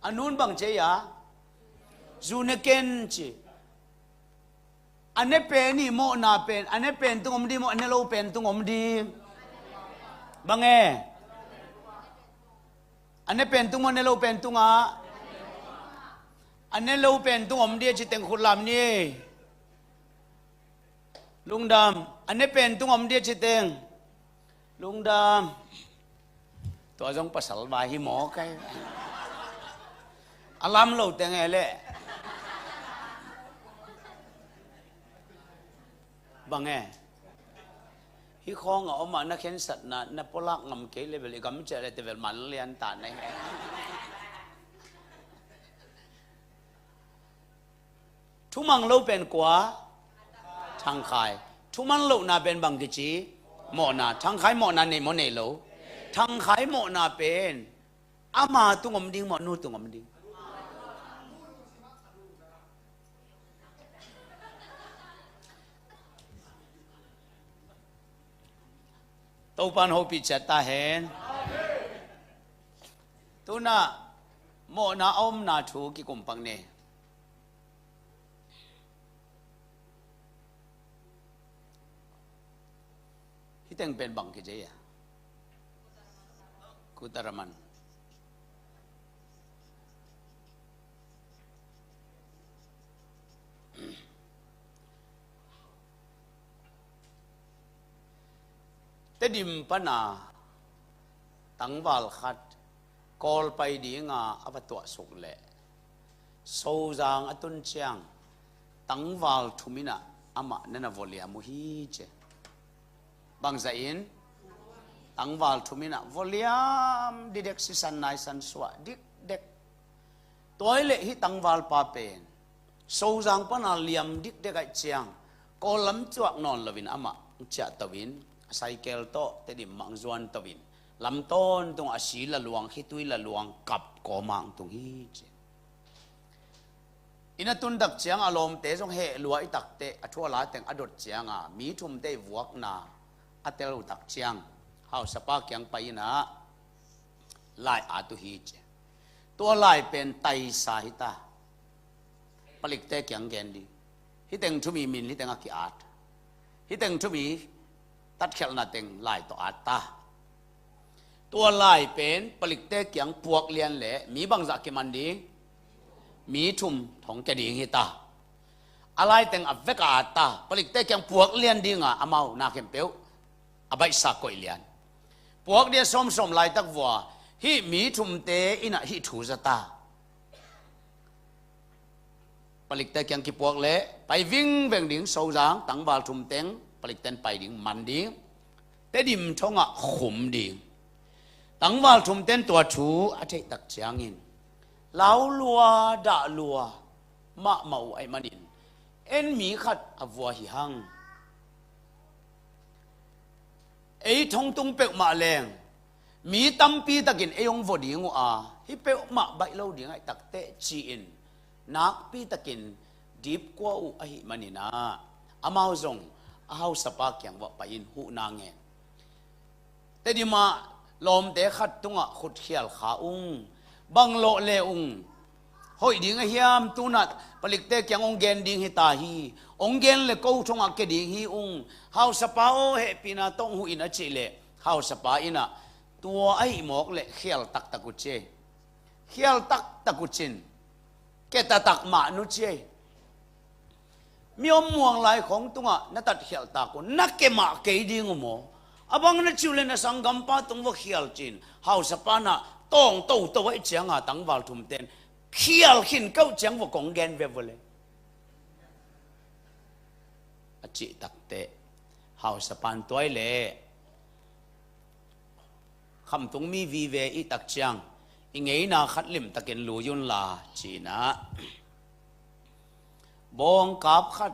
A nun bang ci a? Zu ne ken ci. A ne pen i mawhna pen, a ne pen tung om ding maw, a ne lo pen tung om ding? Bang e? A ne pen tung maw, a ne lo pen tung a? A ne lo pen tung om ding a ci teng khut lam ni. Lungdam, a ne pen tung om ding a ci teng. Lungdam. Tua zong pasal vai hi maw kai. A lam lo teng e leh. Bang e? Hih khawng a om a na khensatna, na pulak ngam kei leh bel i gam ciah leh te bel man lian ta na hi. Thumang lo pen kua? Thangkhai. Thuman lohna pen bang kici? Mawhna. Thangkhai mawhna nei maw nei lo? Thangkhai mawhna pen ama tung om ding maw, nu tung om ding? Topan hopih ciat ta hen. Tuna mawhna a omna thu kikum pak ni. Hih teng pen bang kici a? Kutaraman. Tedim pana tangval khat Kawl pai dinga a va tuahsuk leh Sozang a tun ciang tangval thum in ah amah na na voliam uh hi ci. Bangzah in? tangval thum in ah vua liam dikdek, sisan naisan suah dikdek. Tua hi leh hih tangvalpa pen Sozang pana liam dikdek ahih ciang, Kawl lam cuak nawn loin amah ciah to in, a saikel tawh Tedim mah zuan to in, lam tawntung a si la luang, khitui la luang, kap kawmang tung hi ci. Inn a tun tak ciang a lawmte zong heh lua i takteh, a thu a la teng a dot cianga mi thumte i vuakna a tel uh tak ciang, hausapa kiang pai in ah lai at uh hi ci. Tua lai pen taisa hi ta. Palikte kiang gen ding. Hih teng thum i min hih teng a ki-at. Hih teng thum i tatkhialhna teng lai tawh at ta. Tua lai pen palikte kiang puak lian leh mi bangzah kiman ding? Mi thum thong kia ding hi ta. A lai teng a vek a at ta. Palikte kiang puak lian dinga amau na khempeuh a baihsa koih lian. Puak dia sawmsawm laitak vua hih mi thumte in ah hih thu za ta. Palikte kiang kipuak leh pai vingveng ding, Sozang tangval thum teng palikten pai ding, man ding, Tedim thongah khum ding. Tangval thumten tua thu a theih tak ciangin lau lua, dah lua mahmah uh ahih manin, en mi khat a vua hi hang. Ei thongtung peuhmah leng mi tampi takin ei hong vua ding uh a, hih peuhmah baih lo ding ahih takteh ci-in nakpi takin dipkua uh ahih manin ah, amau zong a hausapa kiang vua pai in huhna ngen. Tedim ah lawmte khat tungah khut khial kha ung, bang lawh le ung. Hoih ding a hiam, tunah palikte kiang hong gen ding hi ta hi. Hong gen le ko thongah kia ding hi ung. Hausapa aw, hehpihna tawh hong huh in a cih leh, hausapa in ah tua ahih mawk leh khial taktak uh ci ei. Khial taktak uh cin, kia taktak mah nu ci ei. Mi om muang lai khawng tungah na tatkhialh tak uh, na kia mah kei ding uh maw? A bang na cih uh leh na sanggampa tung vua khial cin, hausapa in ah tawng toto ahih cianga tangval thumten khial khin keuh ciang vua kong gen ve vua leh, a cih takteh, hausapa in tua hi leh khamtung mi vive i hih tak ciang i ngeina khat limtakin lui unla ci-in ah, bawngkap khat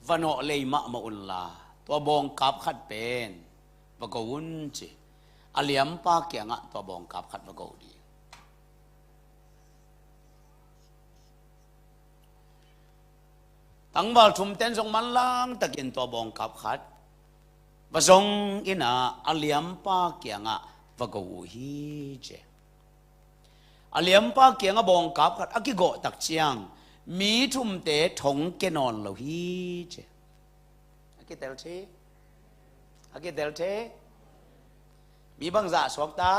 va nawh lei mahmah unla, tua bawngkap khat pen va go un ci. A liampa kiangah tua bawngkap khat va go ding. Tangval thumten zong manlang takin tua bawngkap khat va zong in ah, a liampa kiangah va go uh hi ci. A liampa kiangah bawngkap khat a kigawh tak ciang mi thumte thong kia nawn lo hi ci. A kitel thei. A kitel thei. Mi bangzah suakta?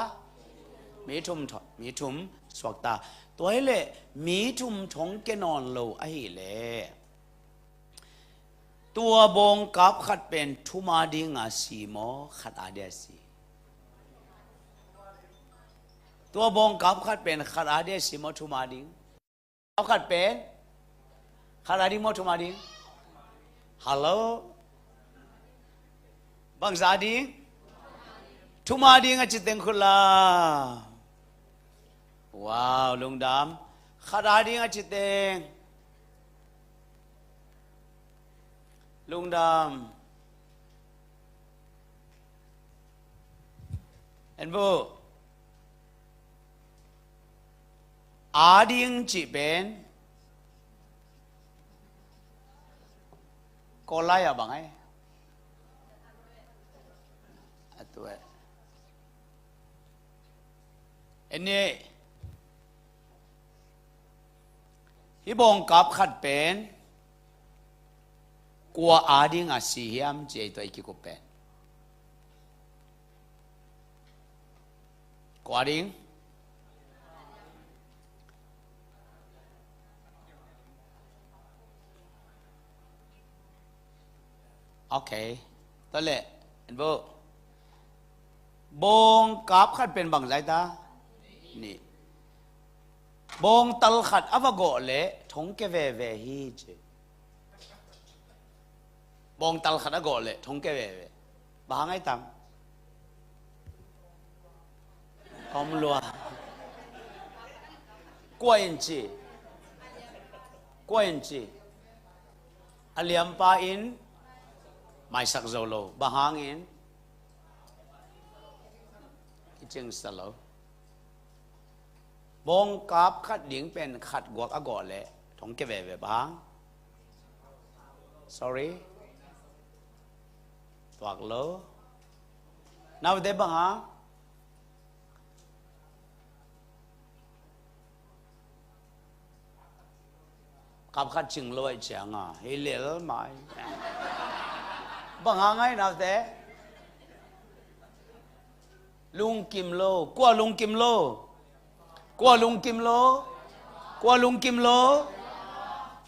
Mi thum tho-, mi thum suakta. Tua hi leh mi thum thong kia nawn lo ahih leh, tua bawngkap khat pen thum a dinga si maw, khat a dia si? Tua bawngkap khat pen khat a dia si maw, thum a ding? Khat pen khat a ding maw, thum a ding? Hello? Bangzah a ding? Thum a ding a ci teng khut la. Wow, lungdam. Khat a ding a ci teng. Lungdam. En bu. A ding cih pen Kawl lai a bang ai? A tu eh. En ni. Hih bawngkap khat pen kua a dinga si hiam ci ei, tua i kikup pen. Kua a ding? Ok. Tua leh, en bu. Bawngkap khat pen bangzah ta? Nih. Bawngtal khat a va gawh leh thong kia veve hi ci. Bawngtal khat a gawh leh thong kia veve. Bang hang ai tam? Om lua. Kua in ci? Kua in ci? A liampa in maisak zo lo. Bang hangin? Kicingsa lo. Bawngkap khat ding pen khat guak a gawh leh thong kia veve. Bang hang? Sorry. Tuak lo. Naute, bang hang? Kap khat cing lo ahih ciangin hi lel mai. Bang hang a hi, naute? Lungkim lo. Kua lungkim lo? Kua lungkim lo? Kua lungkim lo?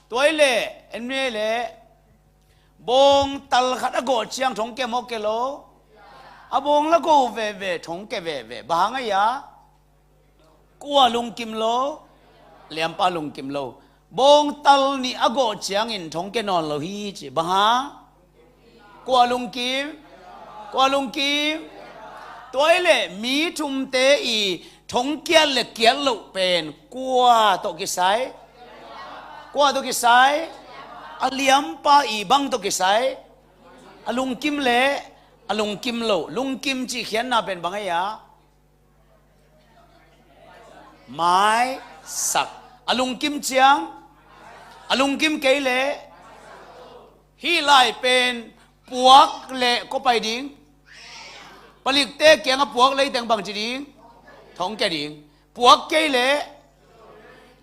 Tua hi leh, en mi leh, bawngtal khat a gawh ciang thong kia maw, kia lo? A bawng la gawh veve, thong kia veve. Bang hang a hi a? Kua lungkim lo? Liampa lungkim lo. Bawngtal nih a gawh ciangin thong kia nawn lo hi ci. Bang hang? Kua lungkim? Kua lungkim? Tua hi leh mi thumte i thong kiat le kiat loh pen kua tawh kisai? Kua tawh kisai? A liampa i. Bang tawh kisai? A lungkim le a lungkim lo. Lungkim cih khiatna pen bang a hi a? Maisak. A lungkim ciang? A lungkim kei leh? Hih lai pen puak leh kua pai ding? Palikte kiangah puak lei teng bang ci ding? Thong kia ding. Puak kei leh?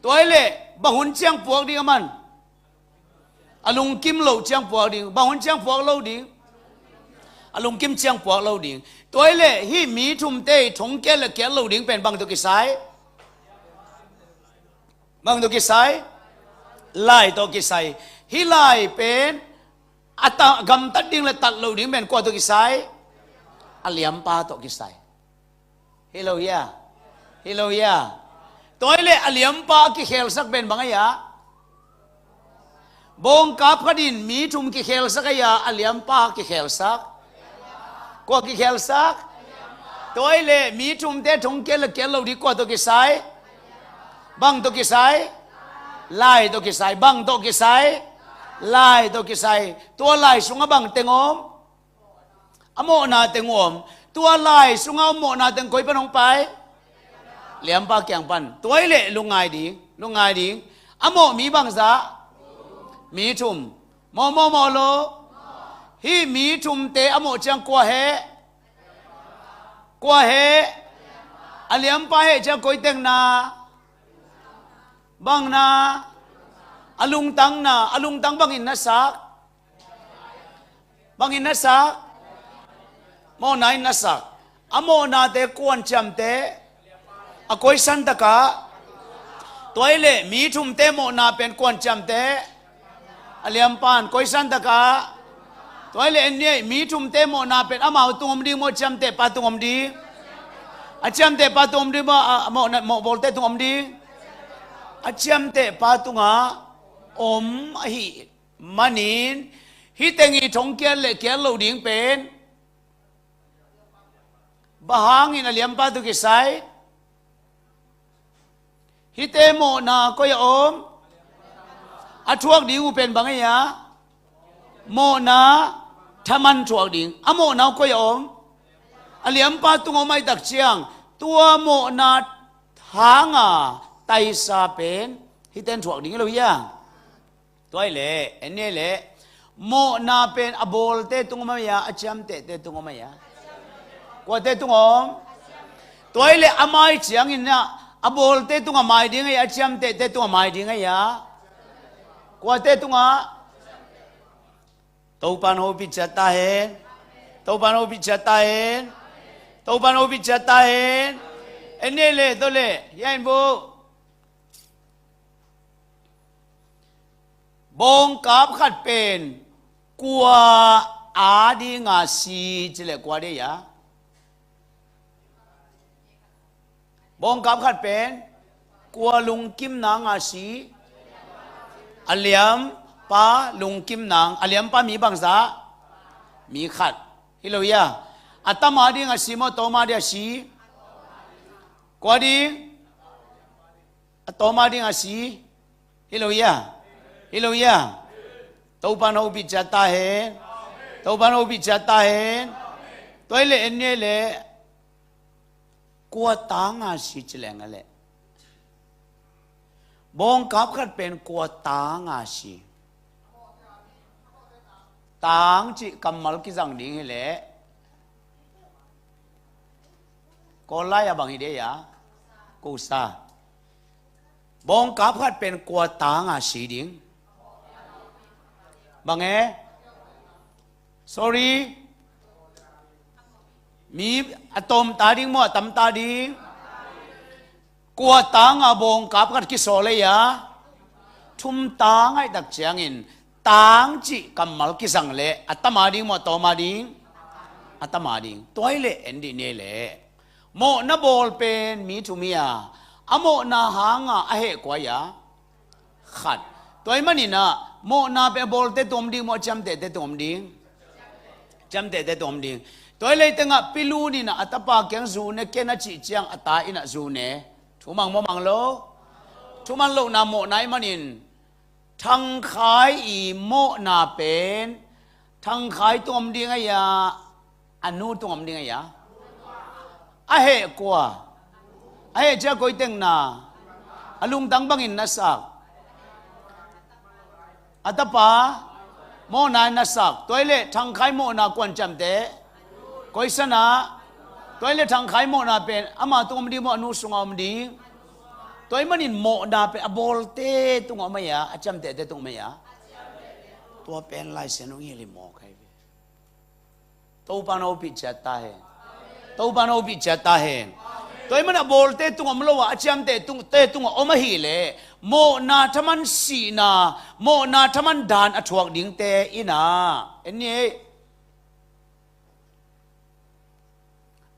Tua hi leh bang hun ciang puak ding a man? A lungkim loh ciang puak ding. Bang hun ciang puak lo ding? A lungkim ciang puak lo ding. Tua hi leh hih mi thumte i thong kiat le kiat lo ding pen bang tawh kisai? Bang tawh kisai? Lai tawh kisai. Hih lai pen a ta-, gamtat ding le tat lo ding pen kua tawh kisai? A liampa tawh kisai. Hi lo hia? Hi lo hia? Tua hi leh a liampa a kikhelsak pen bang a hi a? Bawngkap khat in mi thum kikhelsak a hi a, a liampa kikhelsak? Kua kikhelsak? Tua hi leh mi thumte thong kiat le kiat lo ding kua tawh kisai? Bang tawh kisai? Lai tawh kisai. Bang tawh kisai? Lai tawh kisai. Tua lai sungah bang teng om? A mawhna teng uh om. Tua lai sungah a mawhna teng koi pan hong pai? Liampa kiang pan. Tua hi leh lungngai ding, lungngai ding. A mawh mi bangzah? Mi thum. Mawh, mawh, mawh lo. Hih mi thumte a mawh ciang kua heh? Kua heh? A liampa heh ciang koi teng na? Bang na? A lungtang na. A lungtang bangin na sak? Bangin na sak? Mawhna in na sak. A mawhnate kuan ciamteh? A koi santakah? Tua hi leh mi thumte mawhna pen kuan ciamteh? A liampan. Koi santakah? Tua hi leh en ni ei, mi thumte mawhna pen amau tung om ding maw, a ciamtehpa tung om ding? A ciamtehpa tung om ding maw, a, a mawhna, mawhbawlte tung om ding? A ciamtehpa tungah om ahih manin, hih teng i thong kiat le kiat lo ding pen bang hangin a liampa tawh kisai? Hihte mawhna koi a om? A thuak ding uh pen bang a hi a? Mawhna thaman thuak ding. A mawhna uh koi a om? A liampa tungah om ahih tak ciang, tua mawhna hanga taisa pen hihte in thuak ding hi lo hia? Tua hi leh, en ni ei leh, mawhna pen a bawlte tung om a hi a, a ciamtehte tung om a hi a? Kuate tung om? Tua hi leh a mai ciangin ah, a bawlte tungah mai ding a hi a, a ciamtehte tungah mai ding a hi a? Kuate tungah? Topa'n hopih ciat ta hen. Topa'n hopih ciat ta hen. Topa'n hopih ciat ta hen. En ni ei leh, tua leh, hia in bu. Bawngkap khat pen kua adinga si ci leh kua dei a? Bawngkap khat pen kua lungkim nanga si? A liampa lungkim nang. A liampa mi bangzah? Mi khat. Hi lo hia? A tama dinga si maw, tawma dinga si? Kua ding? A tawm a ding a si. Hi lo hia? Hi lo hia? Topa'n hopih ciat ta hen. Topa'n hopih ciat ta hen. Tua hi leh en ni leh, kua tang a si ci leng a leh, bawngkap khat pen kua tang a si? Tang cih kammal kizang ding hi leh, Kawl lai a bang hi dei a? Kusa. Bawngkap khat pen kua tang a si ding? Bang e? Sorry. Mi a tawm ta ding maw, a tam ta ding? Kua tang a bawngkap khat kisawl ei a? Thum tang ahih tak ciangin, tang cih kammal kizang leh a tam a ding maw, a tawm a ding? A tam a ding. Tua hi leh en dih ni leh, mawhna bawl pen mi thum hi a, a mawhna hanga a heh kua hi a? Khat. Tua ahih manin ah, mawhna pen a bawlte tung om ding maw, a ciamtehte tung om ding? Ciamtehte tung om ding. Tua hi leh tengah Pi Lun in ah a tapa kiang zu ne ken a cih ciang a ta in ah zu ne. Thu mang maw, mang lo? Thu man lohna mawhna ahih manin, Thang Khai i mawhna pen Thang Khai tung om ding a hia, a nu tung om ding a hia? A heh kua? A heh ciang koi teng na? A lungtang bangin na sak? A tapa mawhna in na sak. Tua hi leh Thang Khai mawhna kua'n ciamteh? Koi san ah? Tua hi leh Thang Khai mawhna pen ama tung om ding maw, a nu sungah om ding? Tua ahih manin mawhna pen a bawlte tungah om a hia, a ciamtehte tungah om a hia? Tua pen Lai Siangtho hong hilh hi mawk hi ve. Topa'n hopih ciat ta hen. Topa'n hopih ciat ta hen. Tua ahih manin a bawlte tungah om lo a, a ciamteh tung, te tungah om ahih leh, mawhna thaman sihna, mawhna thaman daan a thuak dingte in ah, en ni,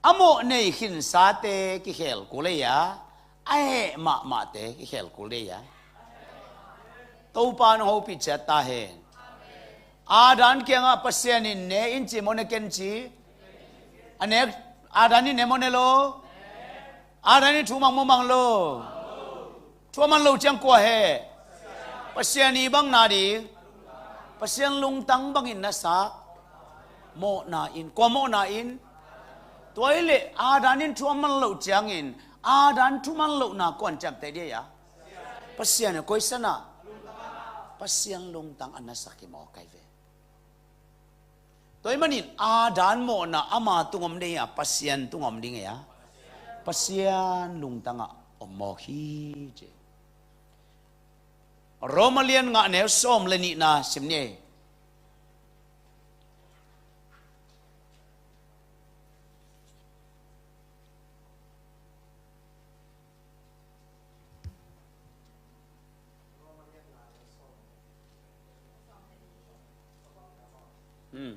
a mawh nei khinsate kikhel kul ei a, a heh mahmahte kikhel kul ei a? Topa'n hong hopih ciat ta hen. Adam kiangah Pasian in ne in ci maw, ne ken ci? A nek, Adam in ne maw, ne lo? Adam in thu mang maw, mang lo? Thu a man loh ciang kua heh? Pasian i bang na ding? Pasian lungtang bangin na sak? Mawhna in. Kua mawhna in? Tua hi leh Adam in thu a man loh ciangin, Adam thu man lohna kua'n ciamteh ding a hia? Pasian. Koi san ah? Pasian lungtang a na sak hi mawk hi ve. Tua ahih manin Adam mawhna ama tungah om ding a hia, Pasian tungah om ding a hia? Pasian lungtangah om mawk hi ci. Roma lian nga, neu sawm le nihna sim ni. Hmm.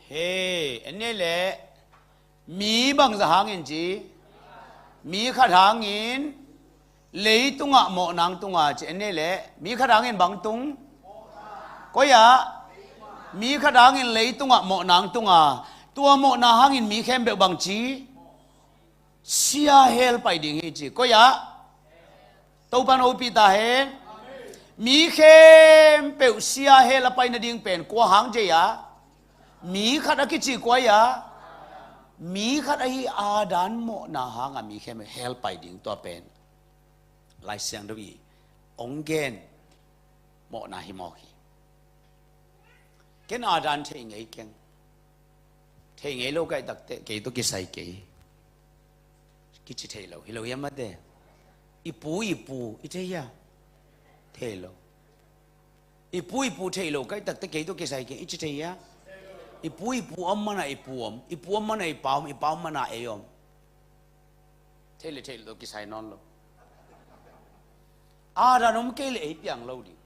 He, en ni leh, mi bangzah hangin ci? Mi khat hangin leitungah mawhna hong tung a ci. En ni leh, mi khat hangin bang tung? Koi ah? Mi khat hangin leitungah mawhna hong tung a, tua mawhna hangin mi khempeuh bang ci? Sia hell pai ding hi ci. Koi ah? Topa'n hopih ta hen. Mi khempeuh sia hell a pai nading pen kua hang ci a? Mi khat a kici kua hi a? Mi khat ahi Adam mawhna hanga mi khempeuh hell pai ding, tua pen Lai Siangtho i hong gen mawhna hi mawk hi. Ken Adam thei ngei keng. Thei ngei lo ka hih takteh kei tawh kisai kei. Kici thei lo, hi lo hiam mate? I pu, i pu i thei hia? Thei lo. I pu, i pu thei lo ka hih takteh kei tawh kisai kei, i ci thei hia? I pu, i pu om mana i pu om, i pu om mana i pa om, i pa om mana ei om. Thei le thei lo tawh kisai nawn lo. Adam om kei le ei piang lo ding.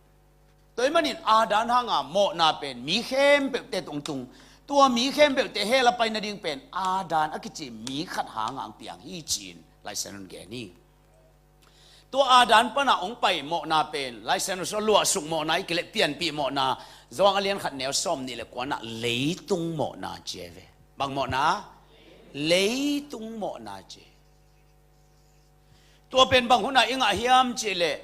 Tua ahih manin Adam hanga mawhna pen mi khempeuhte tungah tung. Tua mi khempeuhte hell a pai nading pen Adam a kici mi khat hanga hong piang hi ci-in Lai Siangtho in gen hi. Tua Adam pana hong pai mawhna pen Lai Siangtho sungah luahsuk mawhna i kileh pianpih mawhna, Johan a lian khat neu sawm nih le kuana leitung mawhna ci hi ve. Bang mawhna? Leitung mawhna ci. Tua pen bang hunah i ngah hiam cihleh,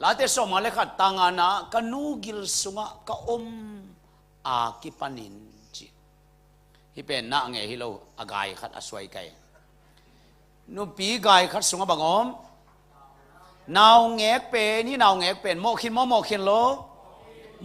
Late sawmnga le khat tang ngana, ka nu gil sungah ka om a kipanin ci. Hih pen na ngei hi lo, a gai khat a suai kai. Nupi gai khat sungah bang om? Naungek pen, hih naungek pen mawh khin maw, mawh khin lo?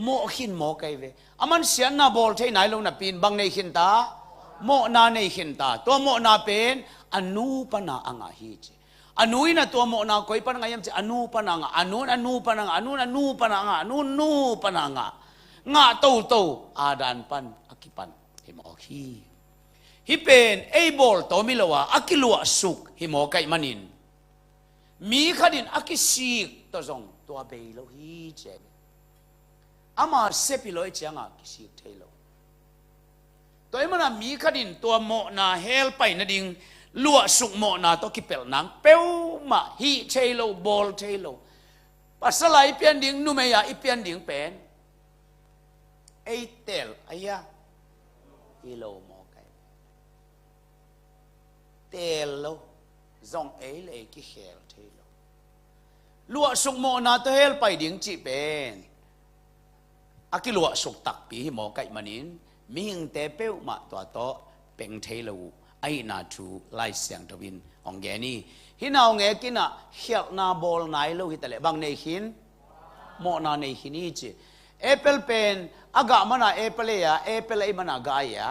Mawh khin maw kai ve. A man siatna bawl thei nai lo napi-in bang nei khin ta? Mawhna nei khin ta. Tua mawhna pen a nu pana a ngah hi ci. A nu in a tua mawhna koi pana ngah hiam ci, a nu pana ngah, a nu in a nu pana ngah, a nu in a nu pana ngah, a nu in nu pana ngah. Ngah toto, Adam pan a kipan hi mawk hi. Hih pen ei bawl tawm hi lo a, a kiluahsuk hi mawk ahih manin, mi khat in a kisik tawh zong tua bei lo hi ci. Ama sep hi lo ahih ciangah kisik thei lo. Tua ahih manin mi khat in tua mawhna hell pai nading luahsuk mawhna tawh kipelh nang peuhmah hih thei lo, bawl thei lo. Pasal a i pian ding, numei a i pian ding pen ei teel a hia? Hi lo maw kai. Teel lo, zong ei le ei kikhel thei lo. Luahsuk mawhna tawh hell pai ding cih pen a kiluahsuk takpi hi mawk ahih manin, mihingte peuhmah tua tawh peng thei lo uh ahihna thu Lai Siangtho in hong gen hi. Hih naungek in ah khialhna bawl nai lo hi taleh bang nei khin? Mawhna nei khin hi ci. Apple pen a gah mana apple ei a, apple ei mana gah ei a?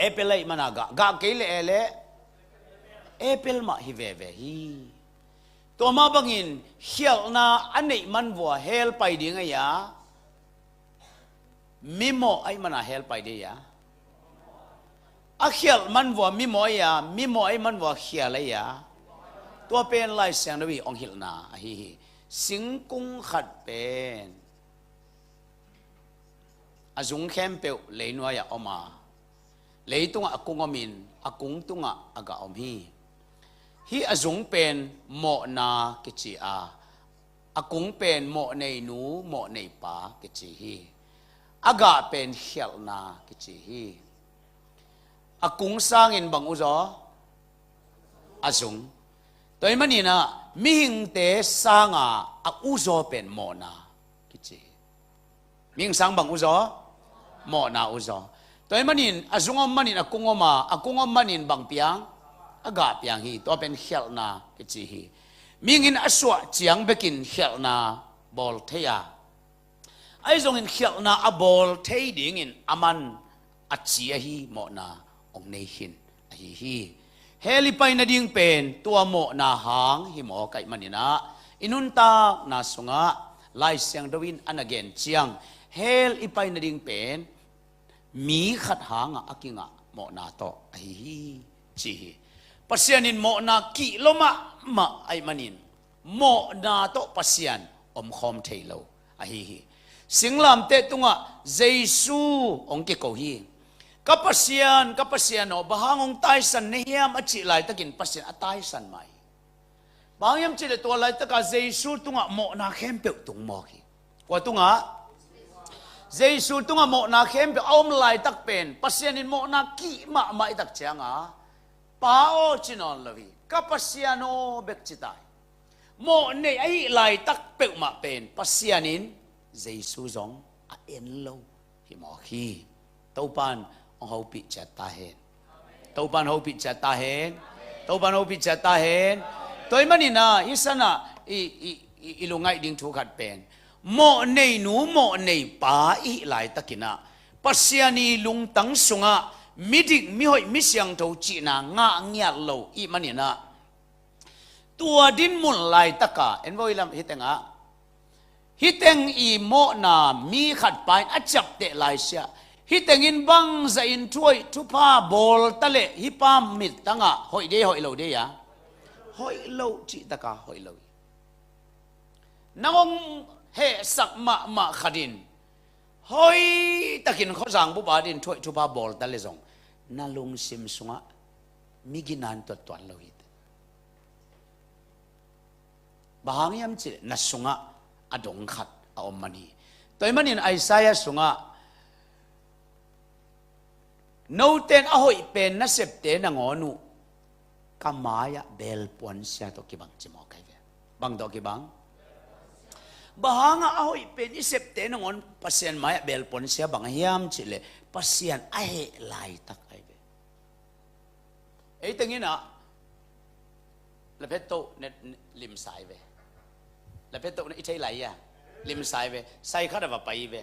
Apple ei mana gah, gah kei le e le apple mah hi veve hi. Tua mah bangin khialhna a neih man vua hell pai ding ei a? Mimawh ahih mana hell pai ding ei a? A khialh man vua mimawh ei a, mimawh ahih man vua khial ei a? Tua pen Lai Siangtho in hong hilhna ahi hi. Singkung khat pen a zung khempeuh leinuai-ah om a, leitungah a kung omin a kung tungah a gah om hi. Hih a zung pen mawhna kici a, a kung pen mawh nei nu, mawh nei pa kici hi. A gah pen khialhna kici hi. A kung sangin bang uzaw? A zung. Tua ahih manin ah mihingte sanga a uzaw pen mawhna kici hi. Mihing sang bang uzaw? Mawhna uzaw. Tua ahih manin a zung om manin a kung om a, a kung om manin bang piang? A gah piang hi. Tua pen khialhna kici hi. Mihing in a suah ciang bekin khialhna bawl thei a, ahi zongin khialhna a bawl thei dingin a man a ci ahi mawhna hong nei khin ahi hi. Hell i pai nading pen tua mawhna hang hi mawk ahih manin ah i nuntakna sungah Lai Siangtho in a na gen ciang hell i pai nading pen mi khat hangah a kingah mawhna tawh ahi hi ci hi. Pasian in mawhna kih lo mahmah ahih manin mawhna tawh Pasian omkhawm thei lo ahi hi. Singlamteh tungah Jesu hong kiko hi. Ka Pasian, ka Pasian aw, bang hang hong taisan na hiam a cih laitakin Pasian a taisan mah hi. Bang hang hiam cihleh tua laitaka Jesu tungah mawhna khempeuh tung mawk hi. Kua tungah? Jesu tungah mawhna khempeuh a om laitak pen Pasian in mawhna kih mahmah i tak cianga Pa aw ci nawn lo hi. Ka Pasian aw bek ci ta hi. Mawh nei ahih laitak peuhmah pen Pasian in Jesu zong a en lo hi mawk hi. Topan hong hopih ciat ta hen. Topan hopih ciat ta hen. Topan hopih ciat ta hen. Tua ahih manin ah hih sanah i, i, i, i lungngaih ding thu khat pen mawh nei nu, mawh nei pa i hih laitakin ah Pasian i lungtang sungah midik, mihoih, misiangtho cihna ngah ngiat lo i hih manin ah tua dinmun laitaka en vo i lam hih tengah, hih teng i mawhna mi khat pa in a ciapteh laisiah, hih tengin bangzahin thuhoih thupha bawl taleh hih pa mittangah hoih dei, hoih lo dei a? Hoih lo cihtaka hoih lo hi. Nang hong hehsak mahmah khat in hoihtakin khuazang bup a dingin thuhoih thupha bawl taleh zong na lungsim sungah miginan tuattuan lo hi. Bang hang hiam cih leh na sungah a dong khat a om man hi. Tua ahih manin Isaiah sungah, "Note in a hoih pen nasepte nangawn uh ka mai-ah belpuansia tawh kibang," ci mawk ahi ve. Bang tawh kibang? Bang hangah a hoih pen i septe nangawn Pasian mai-ah belpuansia bang a hiam cih leh Pasian a heh laitak ahi ve. Ei teng in ah laphetto ne, ne, limsa hi ve. Laphetto ne i thei lai a, limsa hi ve. Sai khat a va pai hi ve.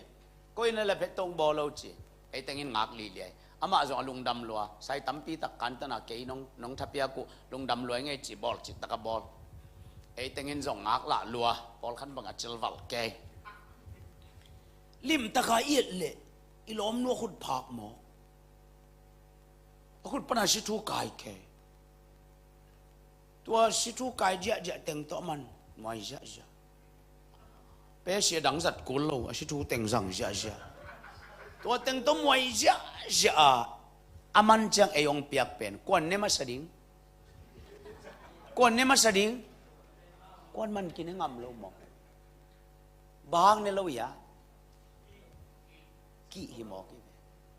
Koi in ah laphetto bawl lo ci. Ei teng in ngak liliai. Amah zong a lungdam lua. Sai tampi tak kan tan a, kei nong, nong thapiak uh, lungdam lua ing ei ci, bawl cih tak a bawl. Ei teng in zong ngak lah lua. Pawlkhat bang a cilval kei. Limtak a i et leh i lawmnu a khut phak maw? A khut pan a sithu kai kei. Tua sithu kai ziahziah teng tawh a man muai ziahziah. Pesia dang zat kul lo, a sithu teng zang ziahziah. Tua teng tawh muai ziahziah a, a man ciang ei hong piak pen kua'n ne masa ding? Kua'n ne masa ding? Kua'n man kine ngam lo maw? Bang hang ne lo hia? Kih hi mawk hi ve.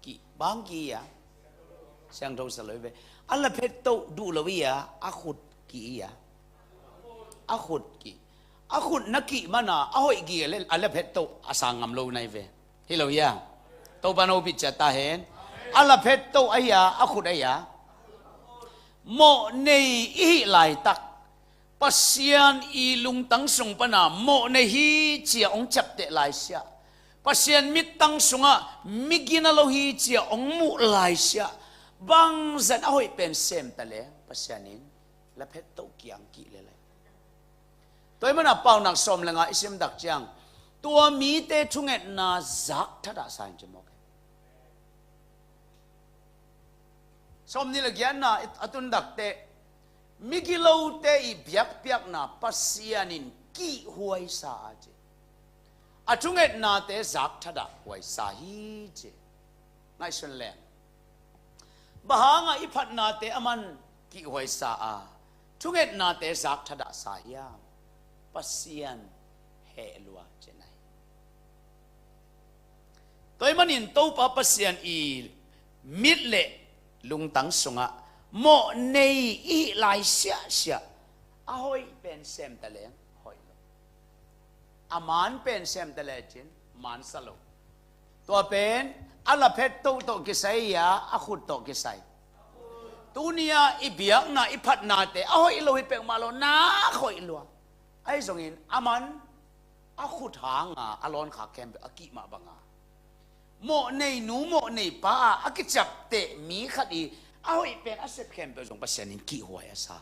Kih. Bang hang kih hia? Siangtho sa lo hi ve. A laphetto duh lo hia? A khut kih hia? A khut kih. A khut na kih man a, a hoih gige leh a laphetto a sang ngam lo na hi ve. Hi lo hia? Topa'n hopih ciat ta hen. A laphetto ahi a, a khut ahi a, mawhnei i hih laitak, Pasian i lungtang sung pan a mawhnei hi ci-a hong ciapteh laisiah, Pasian mittang sungah mi gina lo hi ci-a hong muh laisiah, bangzah in a hoih pen sem ta leng Pasian in laphetto kiang kih lel hi. Tua ahih man a Paunak sawm le nga i sim tak ciang, tua mite thungetna zak thadah sa in ci mawk hi. Sawmnih le giatna a tun tak teh, migilote i biakpiakna Pasian in kihhuai sa a ci. A thungetnate zak thadah huai sa hi ci. Ngaihsun leng, bang hangah i phatnate aman kihhuai sa a, thungetnate zak thadah sa hiam? Pasian heh lua ci-in ahi. Tua ahih manin Topa Pasian i mit le lungtang sungah mawhnei i hih lai siahsiah, a hoih pen sem ta leng hoih lo, a man pen sem ta lecin man sa lo. Tua pen a laphet toh tawh kisai a, a khut tawh kisai. Tuni-a i biakna, i phatnate a hoih lo hi peuhmah lo, nak hoih lua. Ahi zongin a man a khut hanga a lawnkhak khempeuh a kih mah banga, mawhnei nu mawhnei pa a, a kiciapteh mi khat i a hoih pen a sep khempeuh zong Pasian in kihhuai a sa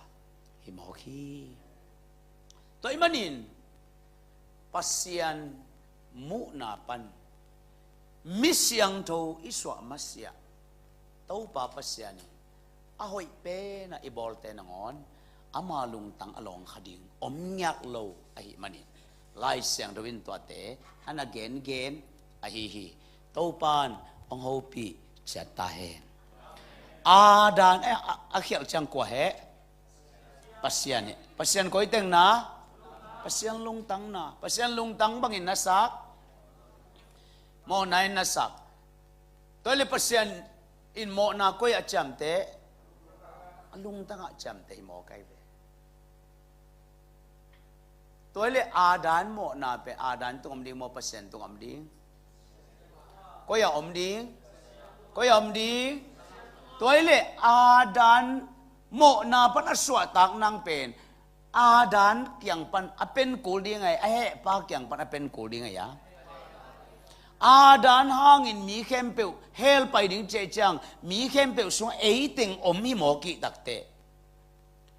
hi mawk hi. Tua ahih manin Pasian muhna pan mi siangtho i suah masiah, Topa Pasian in a hoih penah i bawlte nangawn ama lungtang a lawngkha ding om ngiat lo ahih manin, Lai Siangtho in tuate a na gengen ahi hi. Topa in hong hopih ciat ta hen. Adam, eh, a, a khialh ciang kua heh? Pasian hi. Pasian koi teng na? Pasian lungtang na. Pasian lungtang bangin na sak? Mawhna in na sak. Tua hi leh Pasian in mawhna koi ah ciamteh? A lungtang ah ciamteh hi mawk ahi ve. Tua hi leh Adam mawhna pen Adam tung om ding maw, Pasian tung om ding? Koi ah om ding? Koi ah om ding? Tua hi leh Adam mawhna pan a suahtak nang pen Adam kiang pan a pen kul ding ahi, a hehpa kiang pan a pen kul ding ahi a. Adam hangin mi khempeuh hell pai ding cih ciang, mi khempeuh sungah ei teng om hi mawk hi takteh,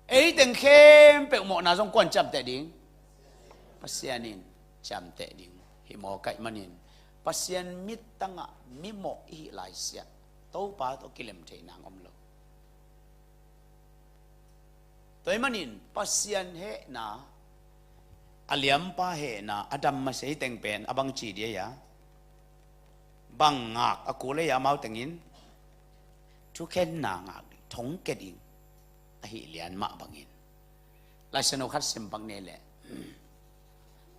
ei teng khempeuh mawhna zong kuan ciamteh ding? Pasian in ciamteh ding hi mawk ahih manin, Pasian mittangah mi mawh i hih lai siah, Topa tawh kilem thei nang om lo. Tua ahih manin Pasian hehna, a liampa hehna a dam masa hi teng pen a bang ci dia? Bang ngak a kul ei a, amau tengin thukhenna ngak ding, thongkia ding ahi lian mah bangin. Laisiangtho khat sim pak ni leh,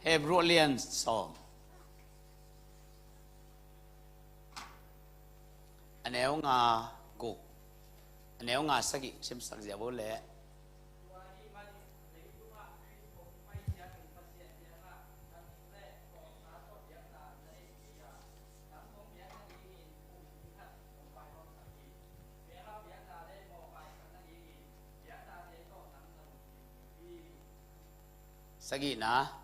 Hebru a lian sawm, a neu nga guk, a neu nga sagih simsak ziau uh leh. Sagihna.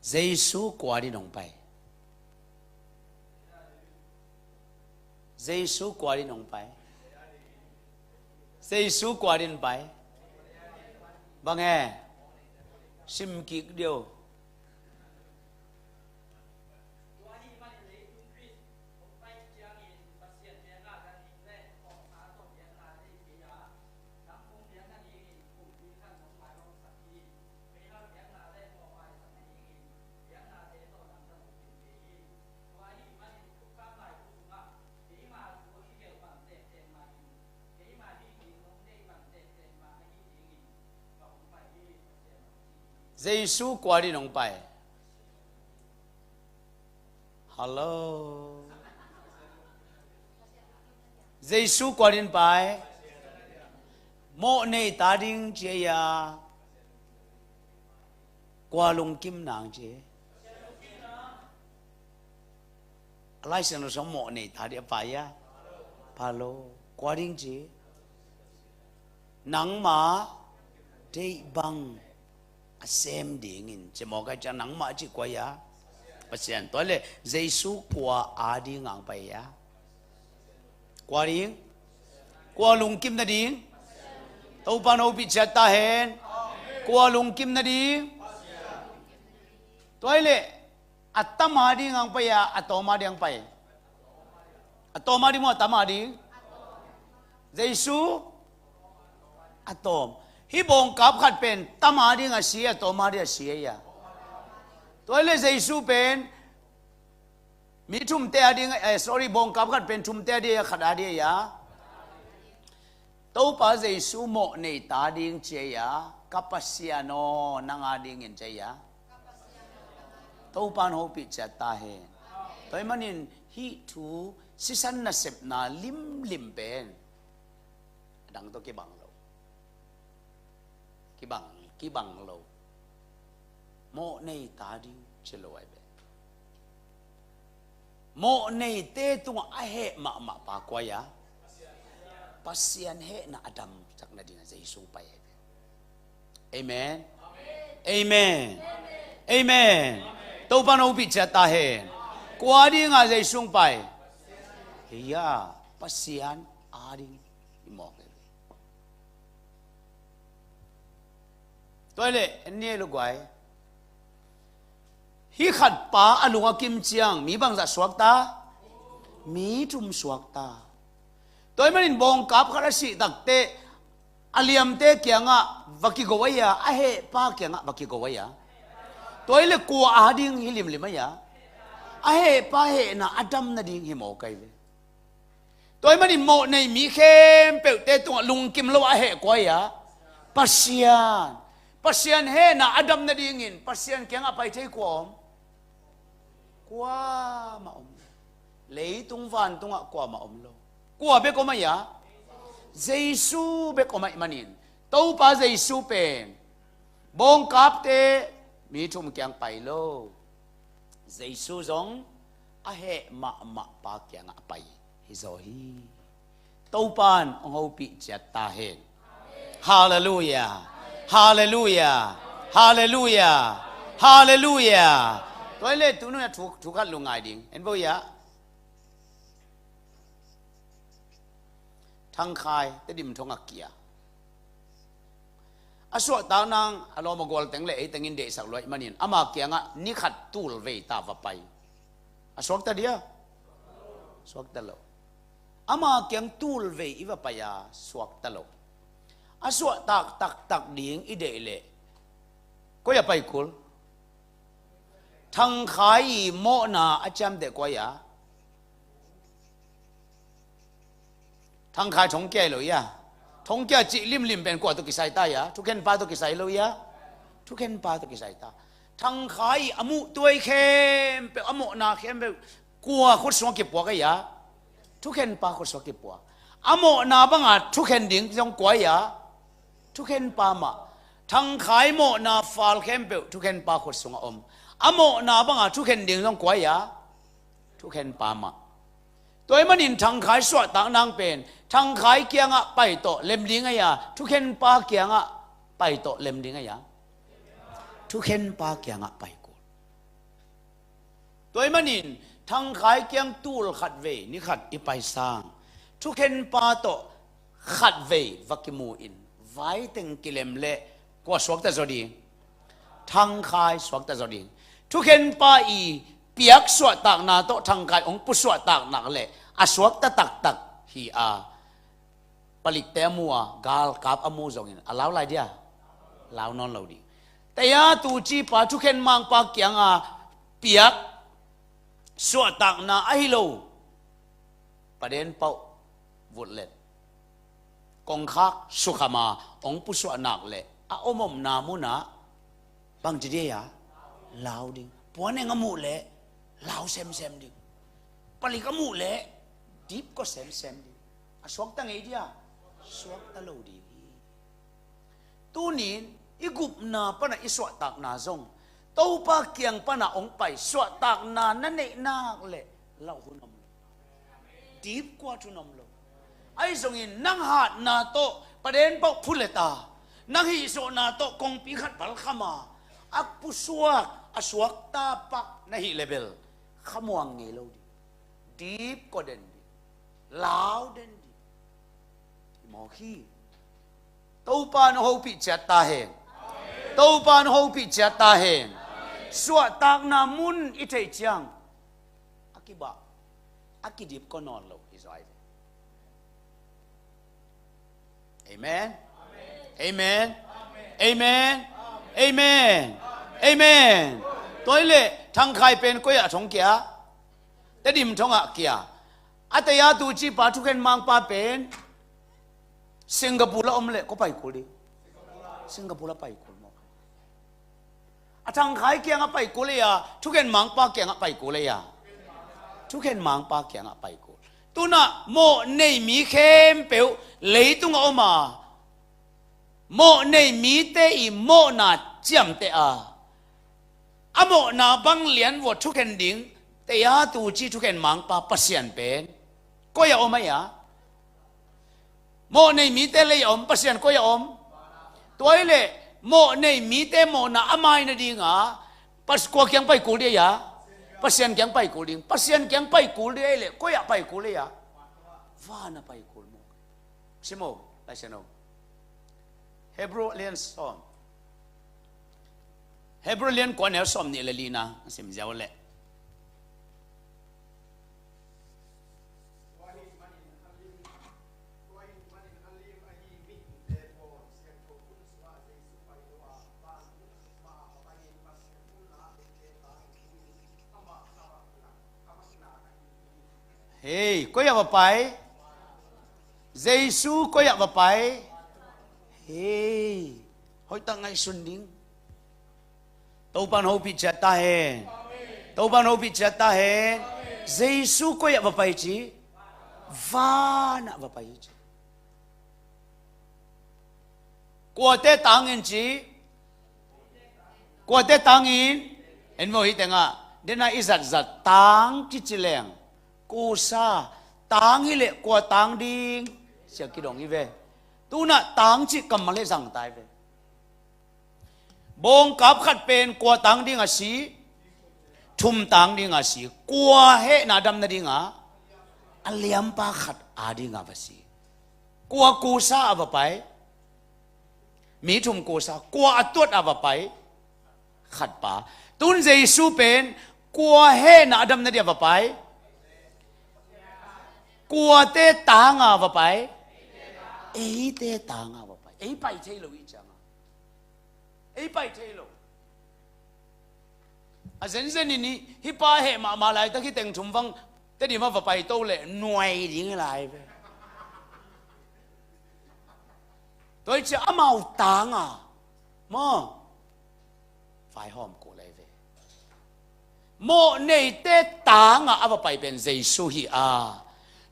Jesu kua din hong pai? Jesu kua din hong pai? Jesu kua din pai? Bang e? Sim kik dih o. Jesu kua din hong pai? Hallo. Jesu kua din pai? Mawh nei ta ding ci a, kua lungkim nang ci? A Lai Siangtho sung mawh nei ta ding a pai a? Palo. Kua ding ci? Nangma deih bang a sem dingin ci mawk a, ciang nangmah a cih kua hi a? Pasian. Tua leh Jesu kua a ding hong pai a? Kua ding? Kua lungkim nading? Topa in hopih ciat ta hen. Kua lungkim nading? Tua hi leh a tam a ding hong pai a, a tawm a ding hong pai? A tawm a ding maw, a tam a ding? Jesu a tawm. Hih bawngkap khat pen tam a ding a si, a tawm a ding a si a hi a? Tua hi leh Jesu pen mi thumte a ding, eh, sorry, bawngkap khat pen thumte a ding a, khat a ding a hi a? Topa Jesu mawh nei ta ding ci a hi a? Ka Pasian aw, nang a dingin ci a hi a? Topa in hopih ciat ta hen. Tua ahih manin hih thu sisan nasepna limlim pen a dang tawh kibang lo. Kibang, kibang lo. Mawh nei ta ding ci lo ai ve. Mawh neite tungah a heh mahmah pa kua hi a? Pasian hehna a damsak nading a Jesu pai ai ve. Amen. Amen. Amen. Topa in hopih ciat ta hen. Kua ding a Jesu hong pai? Hi a, Pasian a ding hi mawk hi. Tua hi leh en ni ei lo guai. Hih khat pa a lung a kim ciang mi bangzah suakta? Mi thum suakta. Tua ahih manin bawngkap khat a sih takteh a liamte kiangah va kigo a hi a, a heh pa kiangah va kigo a hi a? Tua hi leh kua a ding hi limlim a hi a? A heh pa hehna a dam nading hi mawk ai ve. Tua ahih manin mawh nei mi khempeuhte tungah lungkim lo a heh kua hi a? Pasian. Pasian hehna a dam nadingin Pasian kiangah pai thei kua om? Kuamah om lo. Leitung vantungah kuamah om lo. Kua bek om a hi a? Jesu bek om ahih manin Topa Jesu pen bawngkapte mi thum kiang pai lo. Jesu zong a heh mahmah pa kiangah a pai hi zaw hi. Topa in hong hopih ciat ta hen. Halleluia. Halleluia. Halleluia. Halleluia. Tua hi leh tu nung a thu, thu khat lungngai ding en vo ia. Thangkhai Tedim thong a kia a suahtak nang a lawm a gual teng le ei tengin deihsak lua ahih manin ama kiangah ni khat tul vei ta va pai. A suakta dia? Suakta lo. Ama kiang tul vei i va pai a suakta lo. A suahtak taktak ding i deih leh koi a pai kul? Thangkhai i mawhna a ciamteh kua hi a? Thangkhai thongkia hi lo ia. Thongkia cih limlim pen kua tawh kisai ta ia? Thukhenpa tawh kisai lo ia. Thukhenpa tawh kisai ta. Thangkhai i a muh tuai khempeuh, a mawhna khempeuh kua khutsuang kipuak a ia? Thukhenpa khutsuang kipuak. A mawhna banga thukhen ding zong kua ia? Thukhenpa mah. Thangkhai mawhna fal khempeuh thukhenpa khutsunga om. A mawhna banga thukhen ding zong kua ia? Thukhenpa mah. Tua ahih manin thangkhai suahtak nang pen thangkhai kiangah pai tawh lem ding a ia? Thukhenpa kiangah pai tawh lem ding a ia? Thukhenpa kiangah pai kul. Tua ahih manin thangkhai kiang tul khat vei ni khat i pai sang, thukhenpa tawh khat vei va kimu in, vaiteng kilem leh kua suakta zaw ding? Thangkhai suakta zaw ding. Thukhenpa i piak suahtakna tawh thangkhai hong pu suahtakna leh a suakta taktak hi a, palikte a mu a, galkap a mu zongin a lau lai dia? Lau nawn lo ding. Taya tucipa thukhen mangpa kianga piak suahtakna ahi lo, paden pauh vutlet, kongkhak sukhama hong pusuah nak leh a omomna munah bangci dia? Lau ding. Puaneng a muh leh lau semsem ding. Palik a muh leh dipkua semsem ding. A suakta ngei dia? Suakta lo ding hi. Tunin i gupna pana i suahtakna zong Topa kiang pana hong pai, suahtakna na neih nak leh lauh hun om lo. Dipkuat hun om lo. Ahi zongin nang hatna tawh paden pauh phuleta, nang hihzawhna tawh kongpi khat palkhama a pusuak, a suakta pak na hih leh bel khamuang ngei lo ding. Dipkua den ding. Lau den ding. Hi mawk hi. Topa na hopih ciat ta hen. Topa na hopih ciat ta hen. Suahtakna mun i theih ciang a kibah, a kidipkua nawn lo hi zaw hi ve. Amen. Amen. Amen. Amen. Amen. Tua hi leh Thangkhai pen koi ah thong kia? Tedim thongah kia. A taya tucipa thukhen mangpa pen Singapore a om leh kua pai kul ding? Singapore a pai kul maw? A Thangkhai kiangah pai kul ei a, thukhen mangpa kiangah pai kul ei a? Thukhen mangpa kiangah pai kul. Tunah mawh nei mi khempeuh leitungah om a, mawh nei mite i mawhna ciamteh a, a mawhna bang lian vua thukhen ding taya tuci thukhen mangpa Pasian pen koi ah om ei a? Mawh nei mite lei ah om, Pasian koi ah om? Tua hi leh mawh nei mite mawhna a mai nadinga Pas-, kua kiang pai kul ding ei a? Pasian kiang pai kul ding. Pasian kiang pai kul ding ei leh koi ah pai kul ei a? Van ah pai kul maw. Sim o, Lai Siangtho. Hebrew a lian sawm. Hebrew a lian kua, neu sawm nih le lina a sim ziau leh. Hei, koi ah va pai? Jesu koi ah va pai? Hei, hoihtak ngaihsun ding. Topa in hopih ciat ta hen. Topa in hopih ciat ta hen. Jesu koi ah va pai ci? Van ah va pai ci. Kuate tangin ci? Kuate tangin? En vo, hih tengah dena i zatzat tang cici leng, kusa, tang hi leh kua tang ding? Sia kidong hi ve. Tunah tang cih kammal hi zangtai ve. Bawngkap khat pen kua tang dinga si? Thum tang dinga si. Kua hehna dam nadinga? A liampa khat a dinga va si. Kua kusa a va pai? Mi thum kusa. Kua a tuat a va pai? Khat pa. Tun Jesu pen kua hehna a dam nadia va pai? Kuate tanga va pai? Eite tanga va pai. Ei pai thei lo i cianga, ei pai thei lo. A zenzen in hih pa heh mahmah laitak hih teng thum vang Tedim ah va paito leh nuai ding hi lai ve. Tua hi ciah amau tanga maw, vaihawm kul ahi ve. Mawhneite tanga a va pai pen Jesu hi a,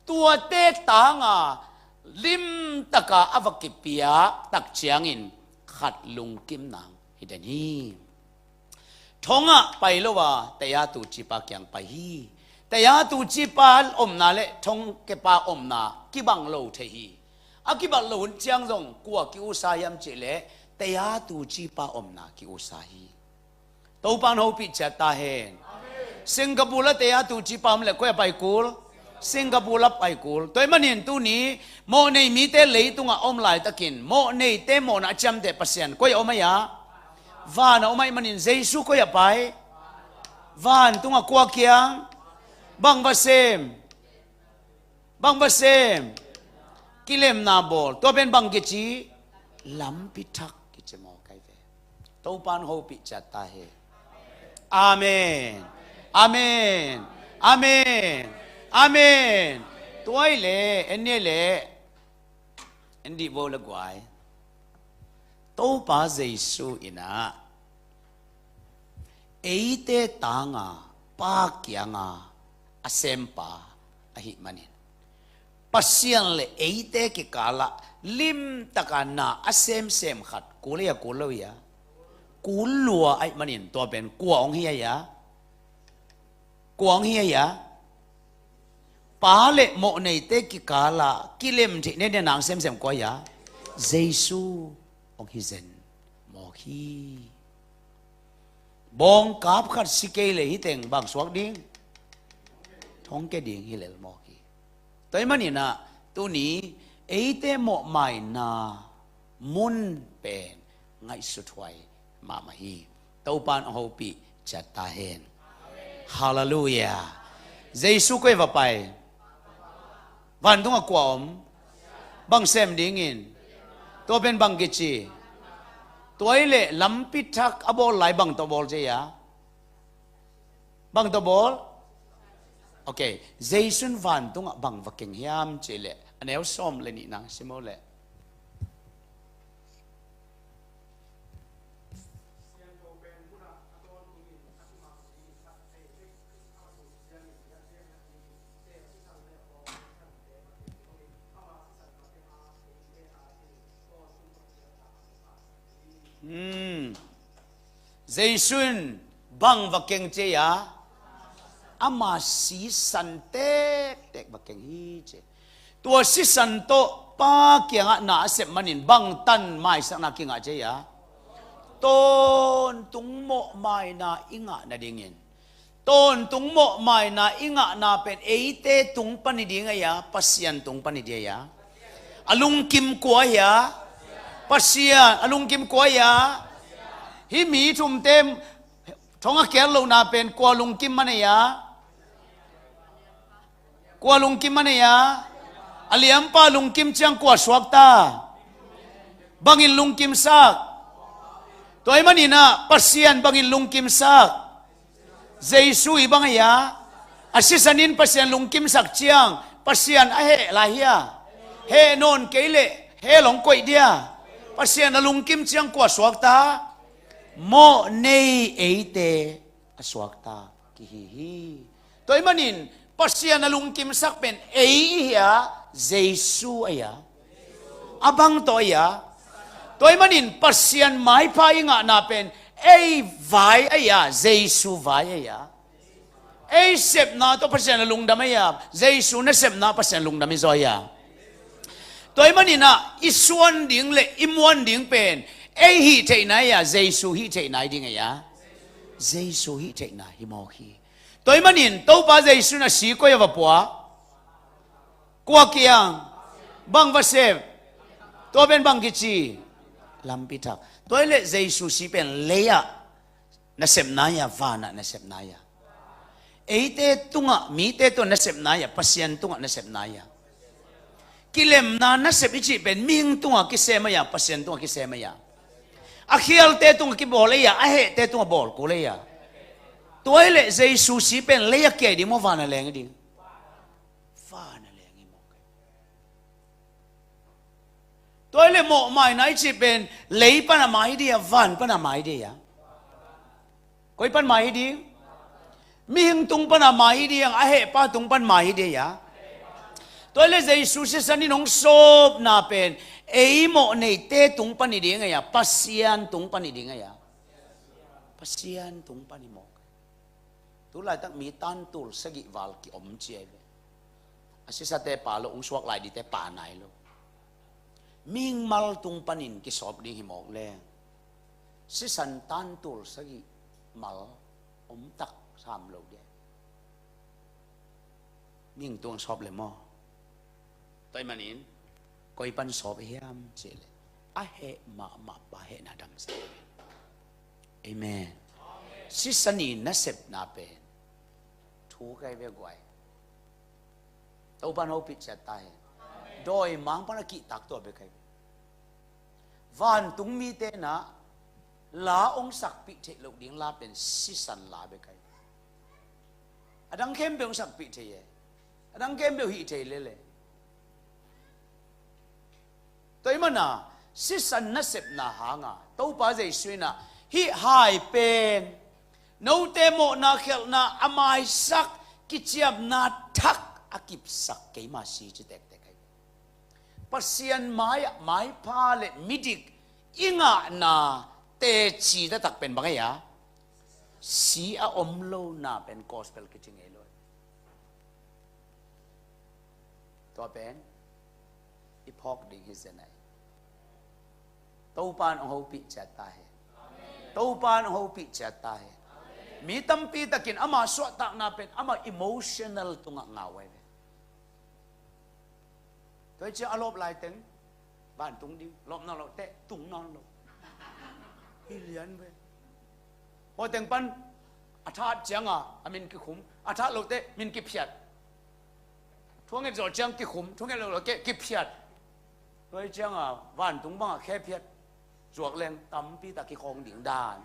tuate tanga limtaka a va kipiak tak ciangin khat lungkim nang hi den hi. Thongah pai lo a, tayatu cipa kiang pai hi. Tayatu cipa omna le thongkepa omna kibang lo thei hi. A kibang lo hun ciang zong kua ki-usa hiam cih leh tayatu cipa omna ki-usa hi. Topan hopih ciat ta hen. Singapore la tayatu cipa om le koi a pai kul? Singapore la pai kul. Tua ahih manin tuni mawhnei mite leitungah om laitakin mawhneite mawhna a ciamteh Pasian koi a om ahi a? Van a om ahih manin Jesu koi a pai? Vantungah kua kiang? Bang va sem? Bang va sem? Kilemna bawl. Tua pen bang kici? Lampi thak kici maw kai ve. Topan hopih ciat ta hen. Amen. Amen. Amen. Amen. Tua hi leh en ni leh en dih vo le guai. Topa Jesu in ah eite tanga Pa kianga a sempa ahih manin Pasian le eite kikalah limtaka na a semsem khat kul ahi a, kul lo ahi a? Kul lua ahih manin tua pen kua hong hi ahi a? Kua hong hi ahi a? Pa le mawhneite kikalah kilem theih nene nang semsem kua ahi a? Jesu hong hi zen mawk hi. Bawngkap khat si kei le hih teng bang suak ding? Thongkia ding hi lel mawk hi. Tua ahih manin ah tuni eite mawhmaina mun pen ngaihsuthuai mahmah hi. Topan a hopih ciat ta hen. Halleluiah. Jesu koi va pai? Vantungah kua om? Bang sem dingin? Tua pen bang kici? Tua hi leh lampi thak a bawl lai bang tawh bawl cia? Bang tawh bawl? Ok. Jesu in vantungah bang va keng hiam cih leh a neu sawm le nih nang sim o leh. Hmm. Jesu in bang va keng cia? Ama sisan tektek va keng hi cia. Tua sisan tawh Pa kiangah na a sep manin bang tan maisakna kingah cia? Tawntung mawhmaina i ngah nadingin. Tawntung mawhmaina i ngahna pen eite tung pan hi ding ahi a, Pasian tung pan hi ding ahi a? A lungkim kua ahi a? Pasian. A lungkim kua ahi a? Hih mi thumte thong a kiat lohna pen kua lungkim man ahi a? Kua lungkim man ahi a? A liampa lungkim ciang kua suakta? Bangin lungkimsak? Tua ahih manin ah Pasian bangin lungkimsak? Jesu hi bang ahi a? A sisan in Pasian lungkimsak ciang Pasian a heh lai hia? Heh nawn kei leh hell hong koih dia? Pasian a lungkim ciang kua suakta? Mawhnei eite a suakta kihi hi. Tua ahih manin Pasian a lungkimsak pen ei i hi a, Jesu ahi a? A bang tawh ahi a? Tua ahih manin Pasian maipha i ngahna pen ei vai ahi a, Jesu vai ahi a? Ei sepna tawh Pasian a lungdam ahi a, Jesu nasepna Pasian lungdam hi zaw ahi a? Tua ahih manin ah i suan ding le i muan ding pen ei hih theihna ahi a, Jesu hih theihna ahi ding ahi a? Jesu hih theihna hi mawk hi. Tua ahih manin Topa Jesu in a si koi a va pua? Kua kiang? Bang va sep? Tua pen bang kici? Lampi thak. Tua ahih leh Jesu si pen lei-ah nasepna ahi a, vanah nasepna ahi a? Eite tungah, mite tungah nasepna ahi a, Pasian tungah nasepna ahi a? Kilemna nasep i cih pen mihing tungah kisem ahi a, Pasian tungah kisem ahi a? A khialte tungah kibawl ahi a, a hehte tungah bawl kul ahi a? Tua ahih leh Jesu si pen lei-ah kia hi ding maw, vanah leng hi ding? Vanah leng hi maw. Tua hi leh mawhmaina i cih pen lei pan a mai ding a, van pan a mai ding a? Koi pan mai hi ding? Mihing tung pan a mai hi ding a, a hehpa tung pan mai hi ding a? Tua hi leh Jesu sisan in hong sawpna pen ei mawh neite tung pan hi ding a, Pasian tung pan hi ding a? Pasian tung pan hi mawk. Tu laitak mi tantul sagih val kiom ci ahi ve. A sisate pa lo, hong suak lai dingte pa nai lo. Mihing mal tung panin kisawp ding hi mawk leng, sisan tantul sagih mal om tak sam lo ding. Mihing tung sawp le maw? Tua ahih manin koi pan sawp hiam cih leh, a heh mahmah pa hehna damsak. Amen. Sisan i nasepna pen thu kai ve guai. Topan hopih ciat ta hen. Dawimangpa na kihtak tua bek ahi ve. Vantung mite na la hong sakpih theih loh ding la pen sisan la bek ahi ve. A dang khempeuh hong sakpih thei e. A dang khempeuh hih thei lel e. Tua ahih mana sisan nasepna hanga Topa Jesu in ah hih hai pen note mawhna khialhna a maisak, kiciamna thak a kipsak keima si ci tektek ahi. Pasian mai-ah maipha le midik i ngahna teci taktak pen bang ahi a? Si a om lona pen gospel kici ngei lo. Tua pen i phawk ding hi zen ahi. Topan hong hopih ciat ta hen. Topan hong hopih ciat ta hen. Mi tampi takin ama suahtakna pen ama emotional tungah ngau ahi ve. Tua hi ciang a lawp laiteng vantung ding, lawp nawn loh teh tung nawn lo. Hi lian ve. Hua teng pan a that cianga a min kikhum, a that loh teh min kiphiat. Thuanget zawh ciang kikhum, thuanget loh loh keh kiphiat. Tua hi cianga vantung banga khe phiat zuak leng tampi tak kikhawng ding dan.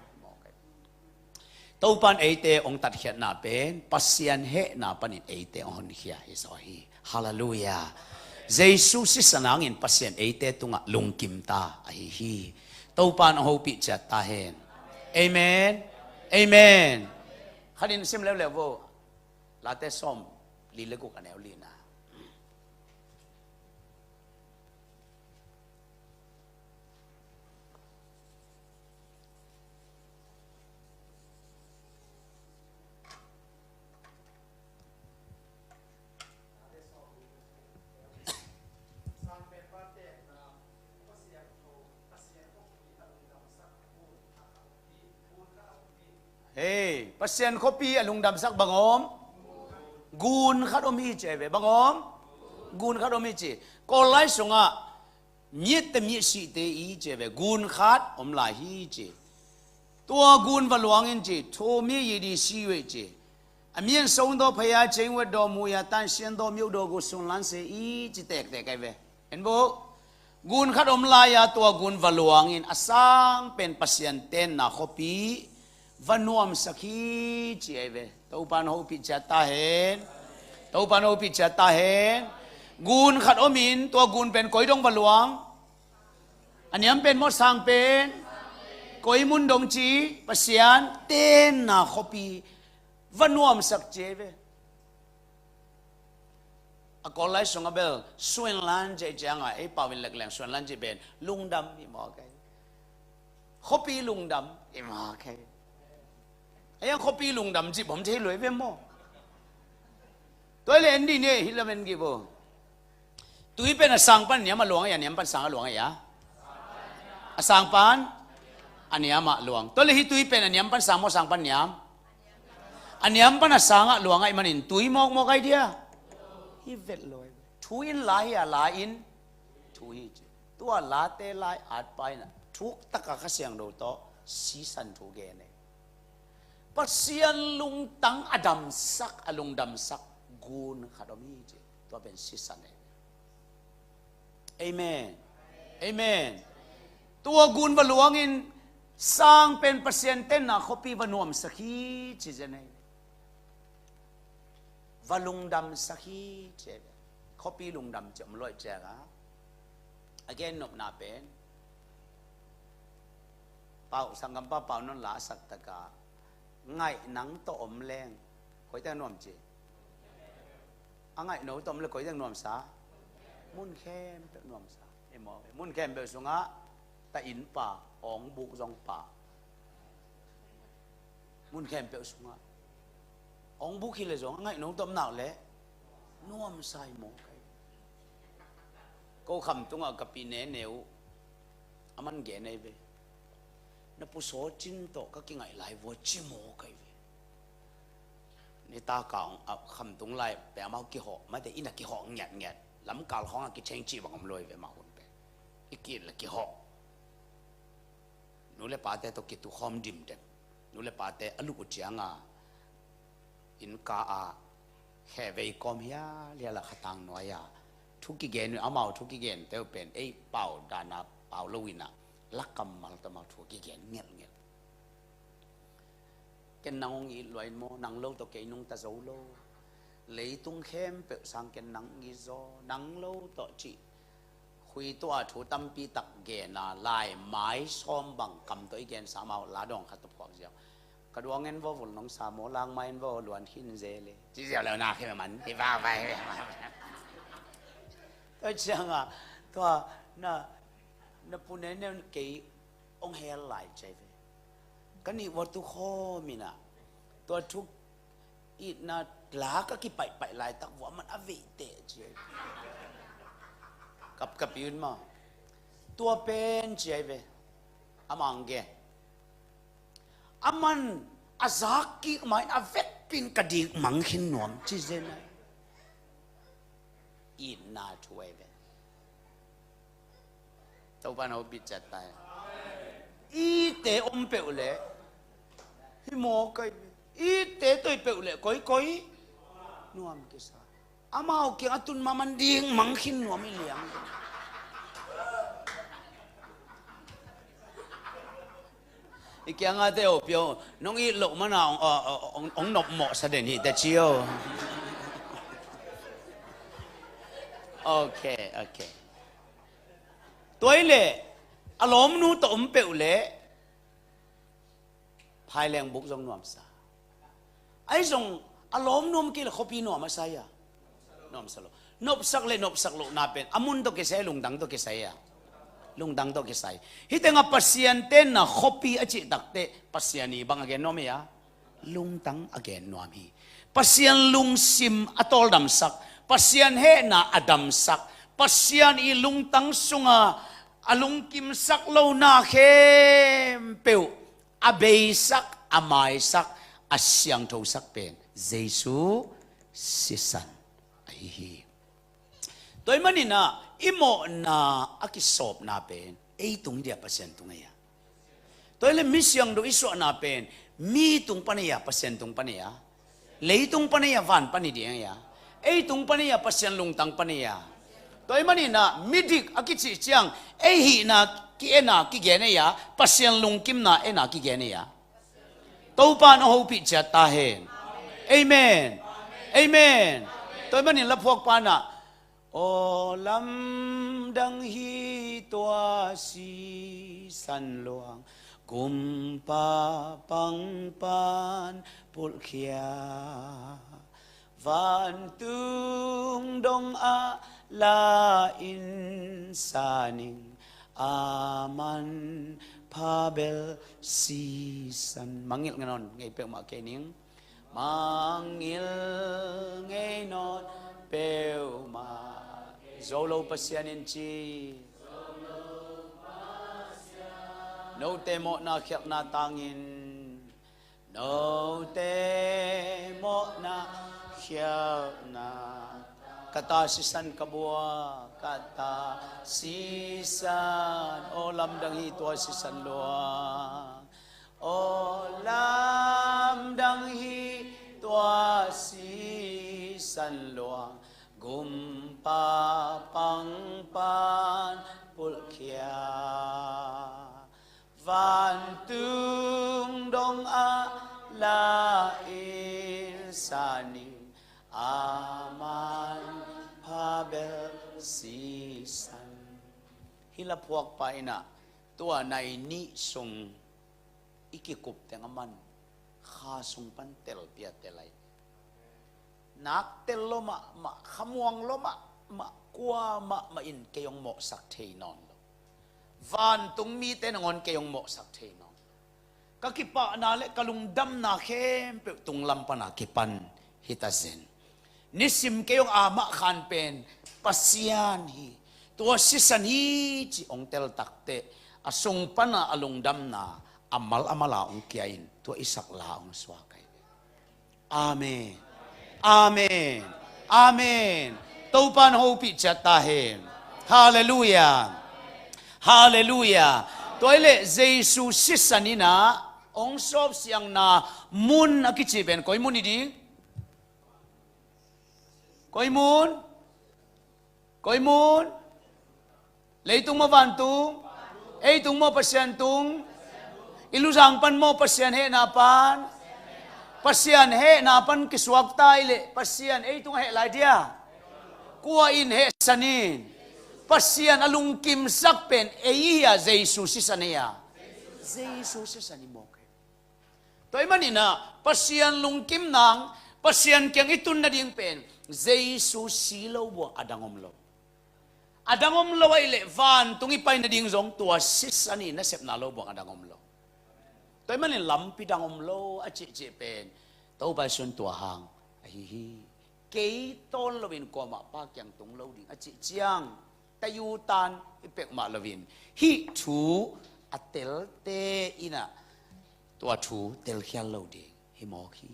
Topan eite hong tatkhiatna pen Pasian hehna panin eite hong honkhia hi zaw hi. Halleluiah. Jesu sisan hangin Pasian eite tungah lungkim ta ahi hi. Topan hong hopih ciat ta hen. Amen. Amen. Khatin sim leuleu vo. Late sawm li le guk a neu lina. Hei, Pasian khuapi a lungdamsak bang om? Gun khat om hi ci ve, bang om? Gun khat om hi ci. Kawl lai sungah miat te miat sihte i ci ve, gun khat om lai hi ci. Tua gun va luangin ci, thu mi yi di si ve ci. A mian song do phaya cheng wet do muya tan sian do miu do gu sun lan se i ci tektek ahi ve. En bo, gun khat om lai-a tua gun va luangin a sang pen Pasian tenna khuapi va nuamsak hi ci ahi ve. Topan hopih ciat ta hen. Topan hopih ciat ta hen. Gun khat omin tua gun pen koi dong va luang? A niam pen maw, sang pen? Koi mun dong ci, Pasian tenna khuapi va nuamsak ci ahi ve. A Kawl lai sungah bel Suanlan ci cianga ei pau in lekleng Suanlan ci pen lungdam i maw kei. Khuapi lungdam i maw kei. Ei ang khuapi lungdam ci bom thei lui ve maw. Tua le en di ne hi lamen gi bo. Tui pen a sang pan a niam a luang a, a niam pan sang a luang a. A sang pan a niam a luang. Tua le hi tui pen a niam pan sang maw, sang pan niam? A niam pan a sang a luang ahih manin tui mawkmawk ahi dia. Hi vet lo ahi. Thu in la hi a, la in thu hi ci. Tua late lai atpa in a thuk taka Kha Siangtho tawh sisan thu gen e. Pasian lungtang a damsak, a lungdamsak gun khat om hi ci. Tua pen sisan e. Amen. Amen. Tua gun va luangin sang pen Pasian tenna khuapi va nuamsak hi ci zen e. Va lungdamsak hi ci e. Khuapi lungdam ci om luai cianga A gen nopna pen, Pau, sanggampa Pau non la a sak taka, ngaih nang tawh om leng koi teng nuam ci? A ngaih no tawh om le koi teng nuamsa? Mun khempeuh nuamsa. Ei maw, mun khempeuh sungah ta innpa, awngbuk zongpa, mun khempeuh sungah awngbuk hi le zong a ngaih no tawh om nak le nuamsa hi maw kai. Ko khamtungah ka pi Nene uh, a man gen ei ve. Na pu Saw Cin tawh ka kingaih lai vua ci maw kai ve. Ni taka ong, a, khamtung lai pe amau kihawh mate, inn a kihawh ngiatngiat. Lamkal khawng a kitheng cih bang om lo ei ve, amau hun pe. I kih le kihawh. Nu le pate tawh kitukhawm dimdem. Nu le pate a luk uh cianga, innka a khevei kawm hial hial a khatang nuai a thu kigen uh, amau thu kigente uh pen ei Pau dana pau lo inah, la kammal tawh amau thu kigen ngelhngelh. Ken nang hong it lua in maw, nang lo tawh kei nungta zo lo. Leitung khempeuh sang ken nang it zaw, nang lo tawh cih. Khui tua thu tampi tak gena, lai mai sawm bang kam tawh i gensa, amau la dawng khat tawh phuak ziau. Ka duang en vaw vul nong sa maw, lang mai en vaw luan khin ze le ci ziau leu na khe man hi va vai. Tua cianga tua na, na pu Nene un kei ong hel lai ci ei ve. Ka nih vua tukhawm inah, tua thu itna la ka kipaipaih laitak vua man a veih teh ci ei. Kapkap i un maw. Tua pen ci ei ve. A mang gen. A man a zak kik mai a vekpin ka dikmang khin nuam ci zen ai. Itna thu ei ve. Topa na hopih ciat ta hen. Ite om peuh leh hi maw kai ve. Ite toi peuh leh koikoi nuam kisa. Amau kiang a tun mahmah ding mang khin nuam i liang. I kiangah te oh pio, nong it loh mana ong, ong, ong, ong nopmawh sa den hi te cio. Ok, ok. Tua i leh a lawmnu tawh om peuh leh phaileng buk zong nuamsa. Ahi zong a lawm nuam kei le khuapi nuam a sai a? Nuamsa lo. Nopsak le nopsak lohna pen a mun tawh kisai, lungtang tawh kisai a? Lungtang tawh kisai. Hih tengah Pasian tenna khuapi a cih takteh Pasian i bang a gen nuam hi a? Lungtang a gen nuam hi. Pasian lungsim a tawldamsak, Pasian hehna a damsak, Pasian i lungtang sunga a lungkimsak lona khempeuh a beisak, a maisak, a siangthosak pen Jesu sisan ahi hi. Tua ahih manin ah i mawhna a kisawpna pen ei tung dia Pasian tung ei a? Tua ahih leh mi siangtho i suahna pen mi tung pan ei a, Pasian tung pan ei a? Leitung pan ei a, van pan i ding ei a? Ei tung pan ei a, Pasian lungtang pan ei a? Tua ahih manin ah midik a kicih ciang ei hihna ki-en a kigen ei a, Pasian lungkimna en a kigen ei a? Topa in hong hopih ciat ta hen. Amen. Amen. Tua ahih manin laphuakpa in ah, aw lamdang hi tua sisan luang, kumpa pangpan pulhkhia. Vantung dongah la-in sa ning, a manpha bel sisan. Mangngilh ngei nawn ngei peuhmah kei ning. Mangngilh ngei nawn peuhmah. Zo lo Pasian in ci. Note mawhna khialhna tangin. Note mawhna khialhna. Ka ta sisan ka bua, ka ta sisan. Aw lamdang hi tua sisan luang. Aw lamdang hi tua sisan luang. Kumpa pangpan pulhkhia. Vantung dongah la-in sa ning, a manpha bel sisan. Hih laphuakpa in ah tua nai nih sung i kikup teng a man kha sung pan telpi a tel ahi. Nak tel lo mahmah, khamuang lo mahmah, kua mahmah in kei hong mawhsak thei nawn lo. Vantung mite nangawn kei hong mawhsak thei nawn lo. Ka kipahna le ka lungdamna khempeuh tunglam pana kipan hi ta zen. Nisim kei hong amah khan pen Pasian hi, tua sisan hi ci hong tel takteh a sung pana a lungdamna a mal a mala hong kia in tua i sak la hong suak ahi. Amen. Amen. Amen. Topan hopih ciat ta hen. Halleluia. Halleluia. Tua hileh Jesu sisan in ah hong sawpsiangna mun a kici pen koi mun hi ding? Koi mun? Koi mun? Leitung maw vantung? Ei tung maw Pasian tung? I luzang pan maw Pasian hehna pan? Pasian hehna pan kisuak ta hileh Pasian ei tung a heh lai dia? Kua in hehsan in? Pasian a lungkimsak pen ei hi a, Jesu sisan hi a? Jesu sisan hi mawk hi. Tua ahih manin ah Pasian lungkim nang, Pasian kiang i tun nading pen Jesu si lo buang a dang om lo. A dang om lo ahih leh vantung i pai nading zong tua sisan i nasepna lo buang a dang om lo. Tua ahih manin lampi dang om lo a cihcih pen Topa Jesu in tua hang ahi hi. Kei tawn loin kuamah Pa kiang tung lo ding a cih ciang tayu tan i pek mah loin hih thu a telte in ah tua thu telkhial lo ding hi mawk hi.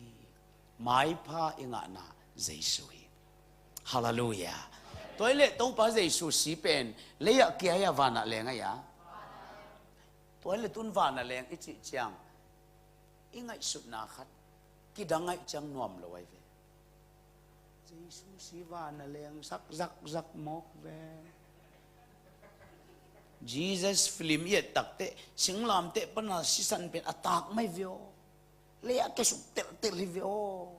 Maipha i ngahna Jesu hi. Halleluia. Tua hileh Topa Jesu si pen lei ah kia hi a, van ah leng ahi a? Tua hileh tun van ah leng i cih ciang i ngaihsutna khat kidang ahih ciang nuam lo ahi ve. Jesu si van ah leng sak zakzak mawk ve. Jesus film i et takteh singlamteh pana sisan pen a tak mai ve aw. Lei ah kiasuk teltel hi ve aw.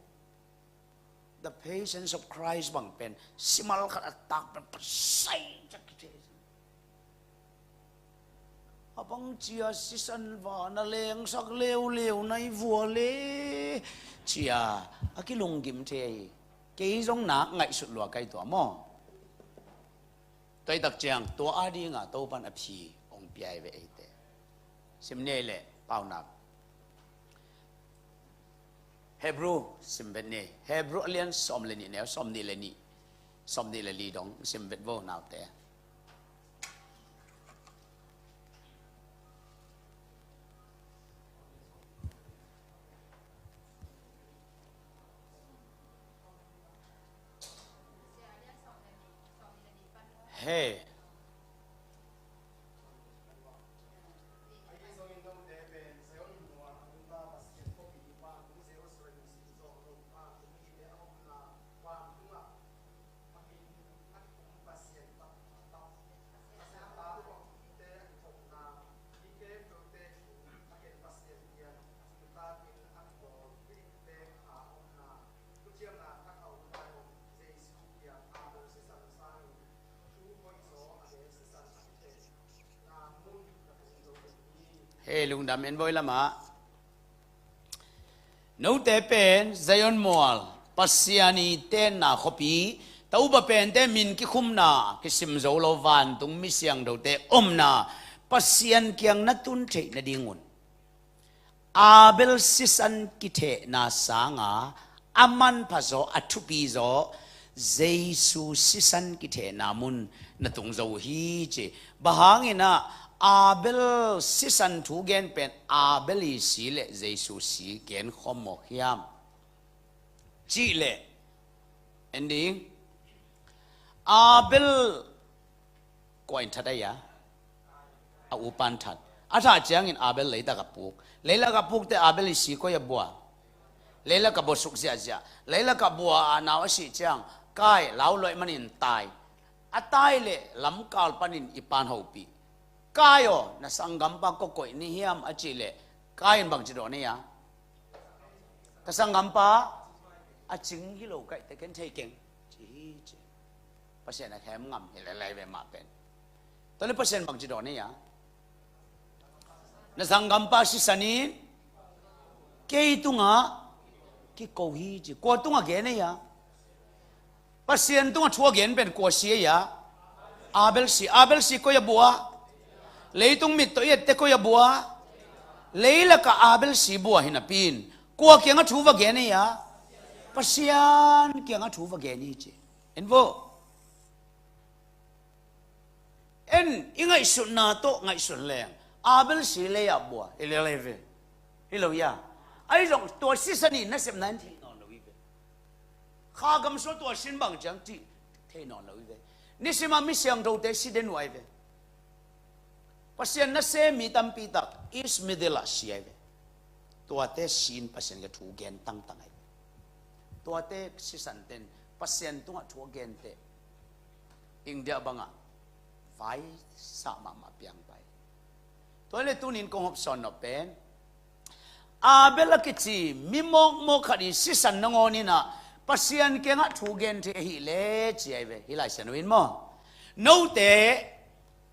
The Patience of Christ bang pen simal khat a tak pen pasai cak kithei. A bang cia sisan van a lengsak leuleu na i vua le cia a kilunggim thei ahi. Kei zong nak ngaihsut lua kai tua maw? Tua i tak ciang tua a dinga Topan a phi hong pia hi ve eite. Sim ni ei leh paunak. Hebrew sim vet ni. Hebrew a lian sawm le nih, neu sawm nih le nih, sawm nih le li dong sim vet vo naute. He. Hei, lungdam en voi lamah. Note pen Zion mual, Pasian i tenna khuapi, Topa pente min kikhumna, kisim zo lo vantung mi siangthote omna, Pasian kiang na tun theih nadingun Abel sisan kithehna sanga a manpha zaw, a thupi zaw Jesu sisan kithehna mun na tung zo uh hi ci. Bang hangin ah Abel sisan thu gen pen Abel i si le Jesu si gen khawm mawk hiam? Cih leh en ding. Abel kua in that ahi a? A upan that. A thah ciangin Abel leitak a puk. Leilak a pukte Abel i si koi a bua? Leilak a bua suk ziahziah. Leilak a bua a nau a sih ciang Kain lau luaih manin tai. A tai leh lamkal panin i pan hopih. Kain aw, na sanggampa kua koih ni hiam a cih leh Kain in bangci dawn hi a? Ka sanggampa a cing hi lo kaihte ken thei keng ci hi ci. Pasian a khem ngam hi lelei ve mah pen. Tua le Pasian bangci dawn ei a, na zanggampa sisan in kei tungah kiko hi ci. Kua tungah gen ei a? Pasian tungah thu a gen pen kua si ei a? Abel si. Abel si koi a bua? Leitung mit tawh i ette koi a bua? Leilakah Abel si bua hi napi in kua kiangah thu va gen ei a? Pasian kiangah thu va gen hi ci. En vo. En i ngaihsutna tawh ngaihsun leng Abel si lei ah bua hi lel ei ve. Hi lo ia? Ahi zong tua sisan in nasepna in thei nawn lo hi ve. Kha gamsua tua sin bang ciang cih thei nawn lo hi ve. Nisimah mi siangthote si den uh ahi ve. Pasian nasem mi tampi tak East Middle ah si ahi ve. Tuate si in Pasian kiang thu gen tangtang ahi ve. Tuate sisan ten Pasian tungah thu a gen teh India bangah vaisah mahmah piang pai. Tua le tunin kong hopsawn nop pen Abel a kici mi mawkmawk khat i sisan nangawn in ah Pasian kiangah thu gen thei ahih leh ci ahi ve. Hih Lai Siangtho in maw, note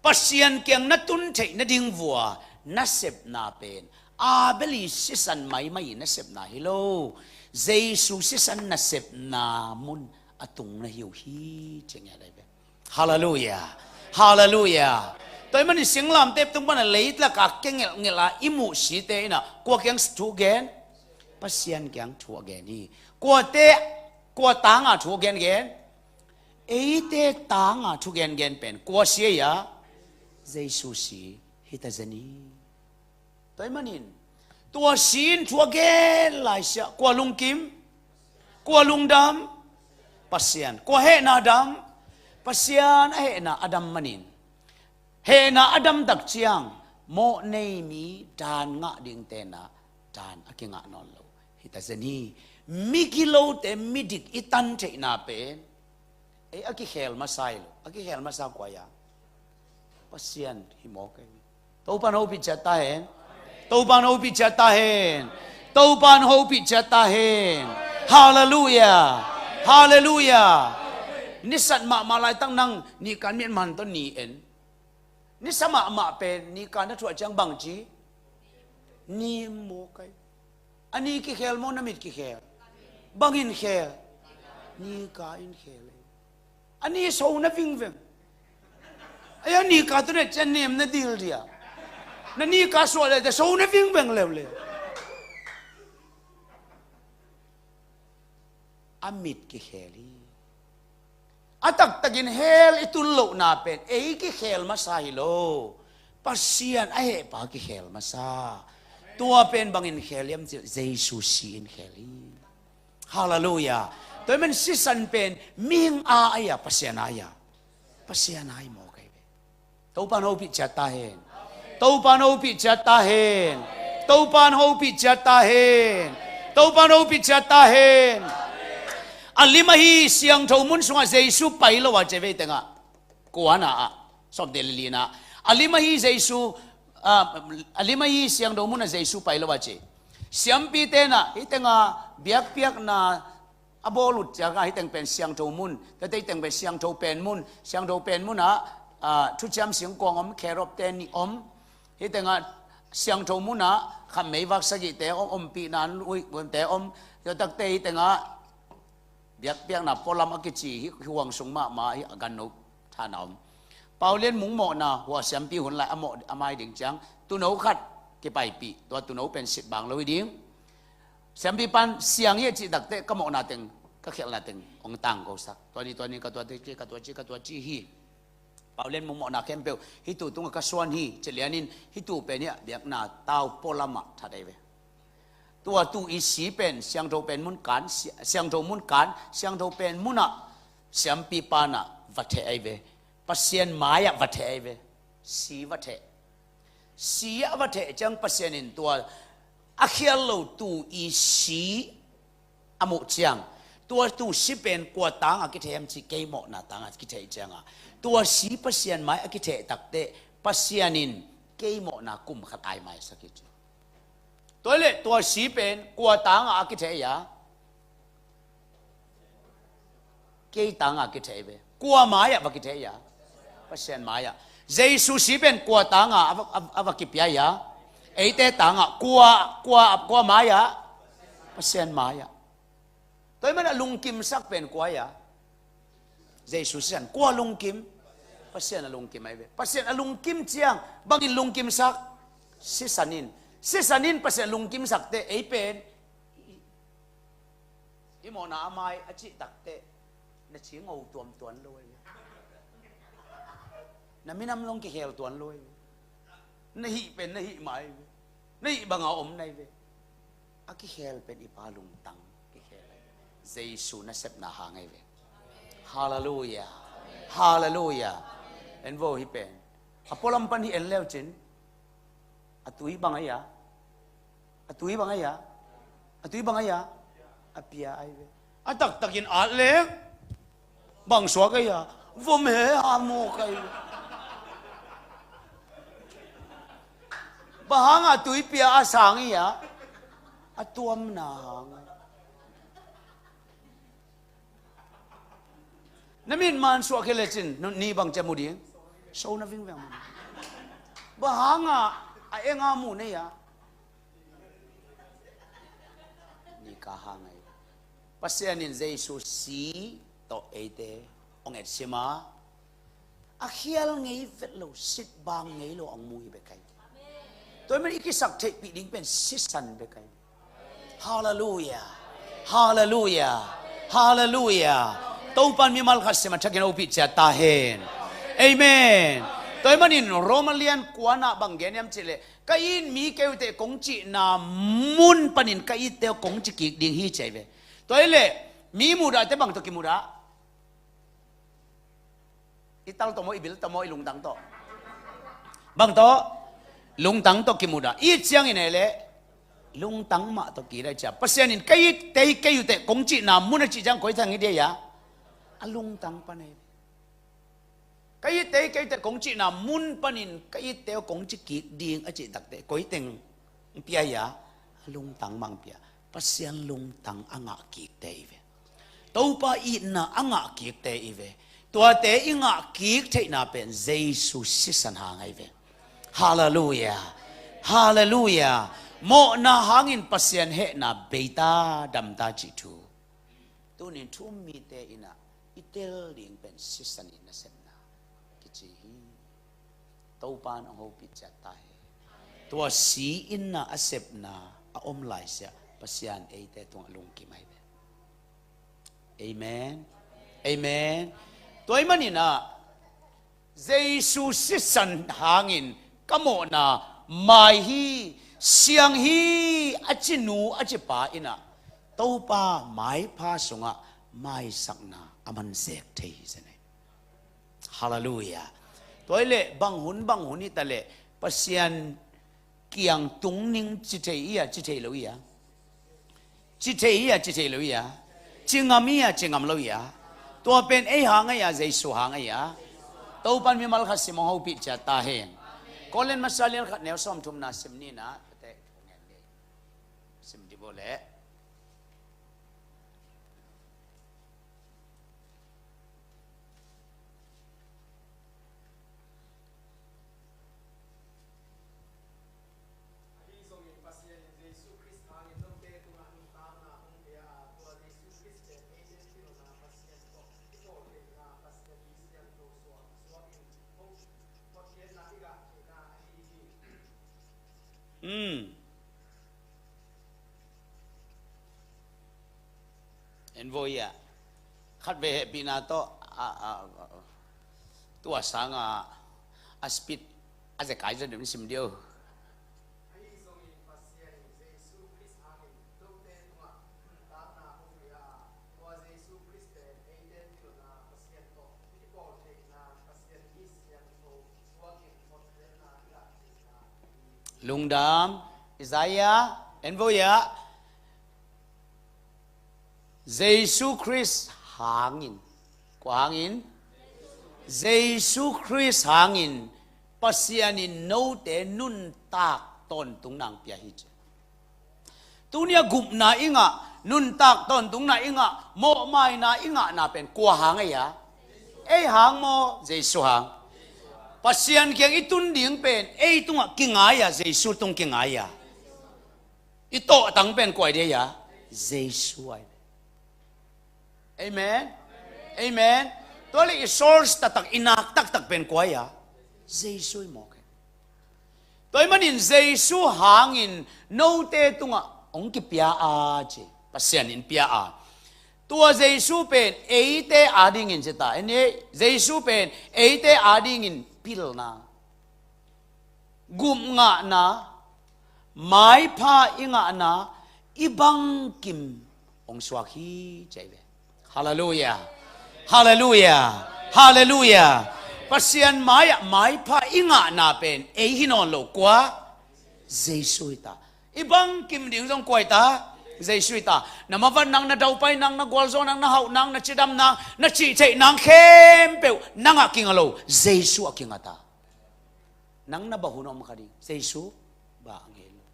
Pasian kiang na tun theih nading vua nasepna pen Abel i sisan maimai i nasepna hi lo. Jesu sisan nasepna mun a tung na hi uh hi ci ngiat ahi ve. Halleluia. Halleluia. Tua ahih manin singlamteh tung pana leitlak a kei ngelhngelh a i muh site in ah kua kiang thu gen? Pasian kiang thu a gen hi. Kuate, kua tanga thu a gengen? Eite tanga thu gengen pen kua si ei a? Jesu si hi ta zen hi. Tua ahih manin tua si in thu a gen laisiah kua lungkim, kua lungdam? Pasian. Kua hehna dam? Pasian a hehna a dam manin hehna a dam tak ciang mawh nei mi dan ngah ding tenah dan a kingah nawn lo hi ta zen hi. Mi gilote midik i tan theihna pen ei a kikhel masa hi lo. A kikhel masa kua ia? Pasian hi mawk ei. Topan hopih ciat ta hen. Topan hopih ciat ta hen. Topan hopih ciat ta hen. Halleluia. Halleluia. Nisat mahmah laitak nang ni kan mian man tawh ni en. Nisa mahmah pen ni ka na thuah ciang bangci ni maw kai? A ni kikhel maw na mit kikhel? Bangin khel? Ni ka in khel ei. A ni so na vingveng. Ai a ni ka tu na cian nem na dil dia. Na ni ka suah le te so na vingveng leuleu. A mit kikhel hi. A taktakin hell i tun lohna pen ei kikhel masa hi lo. Pasian a hehpa kikhel masa. Tua pen bangin khel hiam cih Jesu si in khel hi. Halleluia. Tua hi man sisan pen mihing a ahi a, Pasian a ahi a? Pasian a ahi maw kai ve. Topan hopih ciat ta hen. Topan hopih ciat ta hen. Topan hopih ciat ta hen. Topan hopih ciat ta hen. A lim ahi siangtho mun sungah Jesu pai lo a ci vei tengah. Kuana ah. Sawmte le lina. A lim ahi Jesu, ah, a lim ahi siangtho mun a Jesu pai lo a ci. Siampi tenah hih tengah biakpiakna a bawl uh ciangah hih teng pen siangtho mun, tate hih teng pen siangtho pen mun, siangtho pen munah, ah, thuciam singkuang om, kherop te nih om, hih tengah siangtho munah khamei vak sagihte om, ompihna an luihte om, tua takte hih tengah biakpiakna pualam a kici hih huang sung mahmah hih a ganno thana om. Paulian mungmawhna hua siampi hun lai a mawh a mai ding ciang tuuno khat kipaipih, tua tuuno pen sitbang lo hi ding. Siampi pan siang hi a cih takte ka mawhna teng, ka khialhna teng hong tangkosak. Tua ni, tua ni, ka tua ci, ka tua ci, ka tua ci hi. Paulian mungmawhna khempeuh hih tuu tungah ka suan hi, ci lianin hih tuu pen hi a biakna tau pualamah that ahi ve. Tua tuu i si pen siangtho pen mun kan, si-, siangtho mun kan, siangtho pen munah siampi panah va theh ahi ve. Pasian mai-ah va theh ahi ve. Si va theh. Si ah va theh ciang Pasian in tua a khial lo tuu i si a muh ciang, tua tuu si pen kua tangah kitheh hiam cih kei mawhna tangah kitheh ciangah, tua si Pasian mai a kitheh takte Pasian in kei mawhna kum khat ai maisak hi ci. Tua hi leh tua si pen kua tangah a kitheh hi a? Kei tangah kitheh hi ve. Kua mai-ah va kitheh hi a? Pasian mai-ah. Jesu si pen kua tangah a va, a, a va kipia ia? Eite tangah. Kua, kua, kua mai-ah? Pasian mai-ah. Tua ahih manin a lungkimsak pen kua ia? Jesu sisan. Kua lungkim? Pasian a lungkim ahi ve. Pasian a lungkim ciang bangin lungkimsak? Sisan in. Sisan in Pasian lungkimsak teh ei pen i mawhna a mai a cih takteh na ci ngo tuamtuan lo ahi ve. Na minam long kikhel tuan lo ahi ve. Na hih pen na hih mai ahi ve. Na hih banga om na hi ve. A kikhel pen i Pa lungtang kikhel ahi ve. Jesu nasepna hang ahi ve. Halleluia. Halleluia. En vo hih pen a pualam pan hih en leucin a tui bang ahi a? A tui bang ahi a? A tui bang ahi a? A pia ahi ve. A taktakin at leng bang suak ahi a? Vom he a mawk ahi ve. Bang hanga tui pia a sang ahi a? A tuamna hang ahi. Na min man suak hi lecin ni bang ci a mu ding? So na vingveng mu. Bang hanga a enga mu nei a? Ni ka hang ahi. Pasian in Jesu si tawh eite hong etsim a, a khial ngei vet lo, sit bang ngei lo hong mu hi bek ahi. Tua ahih manin i kisak theihpih ding pen sisan bek ahi. Halleluia. Halleluia. Halleluia. Topan mimal khat sim a thakin hopih ciat ta hen. Amen. Tua ahih manin Roma lian kuana bang gen hiam cihleh, ka it mi kei uh teh kong cihna mun panin ka itte uh kong ci kik ding hi ci ahi ve. Tua hileh mi muhdahte bang tawh kimudah? I tal tawh maw, i bil tawh maw, i lungtang tawh? Bang tawh? Lungtang tawh kimudah. It ciangin ei leh lungtang mah tawh kidah ciang. Pasian in ka itte kei uh teh kong cihna mun a cih ciang koi teng hi dia ia? A lungtang pan ei. Ka itte kei uh teh kong cihna mun panin ka itte uh kong ci kik ding a cih takteh koi teng pia ia? A lungtang mah pia. Pasian lungtang a ngah kikte i ve. Topa itna a ngah kikte i ve. Tuate i ngah kik theihna pen Jesu sisan hang ahi ve. Halleluia. Halleluia. Mawhna hangin Pasian hehna beita damta cih thu. Tunin thu-um mite in ah i tel ding pen sisan i nasepna kici hi. Topan hong hopih ciat ta hi. Tua si in ah a sepna a om laisiah Pasian eite tungah lungkim ahi ve. Amen. Amen. Tua ahih manin ah Jesu sisan hangin ka mawhna mai hi, siang hi a ci nu a ci pa in ah Topa maipha sungah maisakna a man zek thei hi zen ahi. Halleluia. Tua hileh bang hun bang hun hi ta leh Pasian kiang tung ning ci thei hi a, ci thei lo hi a? Ci thei hi a, ci thei lo hi a? Ci ngam hi a, ci ngam lo hi a? Tua pen ei hang ahi a, Jesu hang ahi a? Topan mimal khat sim hong hopih ciat ta hen. Korin masa lian khat neu sawmthumna sim ni in ah, tate sim dih bo leh. Um. En voi ah. Khatvei hehpihna tawh a, a, a, tua sanga a speed a zekai zaw deuh in sim dih o. Lungdam. Isaiah, en voi ah. Jesu Khrist hangin. Kua hangin? Jesu Khrist hangin Pasian in note nuntak tawntung nang pia hi ci. Tuni a gupna i ngah, nuntak tawntungna i ngah, mawhmaina i ngahna pen kua hang ahi a? Ei hang maw, Jesu hang? Pasian kiang i tun ding pen ei tungah kingai a, Jesu tung kingai a. I tawhtang pen kua hi dia? Jesu ahi. Amen. Amen. Tua le i source taktak, i nak taktak pen kua hi a? Jesu hi mawk hi. Tua ahih manin Jesu hangin note tungah hong kipia a ci. Pasian in pia a. Tua Jesu pen eite adingin ci ta. Eni, Jesu pen eite adingin pilna, gupngahna, maipha i ngahna, i bangkim hong suak hi ci ahi ve. Halleluiah. Halleluiah. Halleluiah. Pasian mai-ah maipha i ngahna pen ei hi nawn lo, kua? Jesu hi ta. I bangkim ding zong kua hi ta? Jesu hi ta. Na mavat nang, na daupai nang, na gualzo nang, na hauh nang, na cidam nang, na cihtheih nang khempeuh nangah kinga lo, Jesu ah kinga ta. Nang na bang hun om kha ding? Jesu bang ngei lo.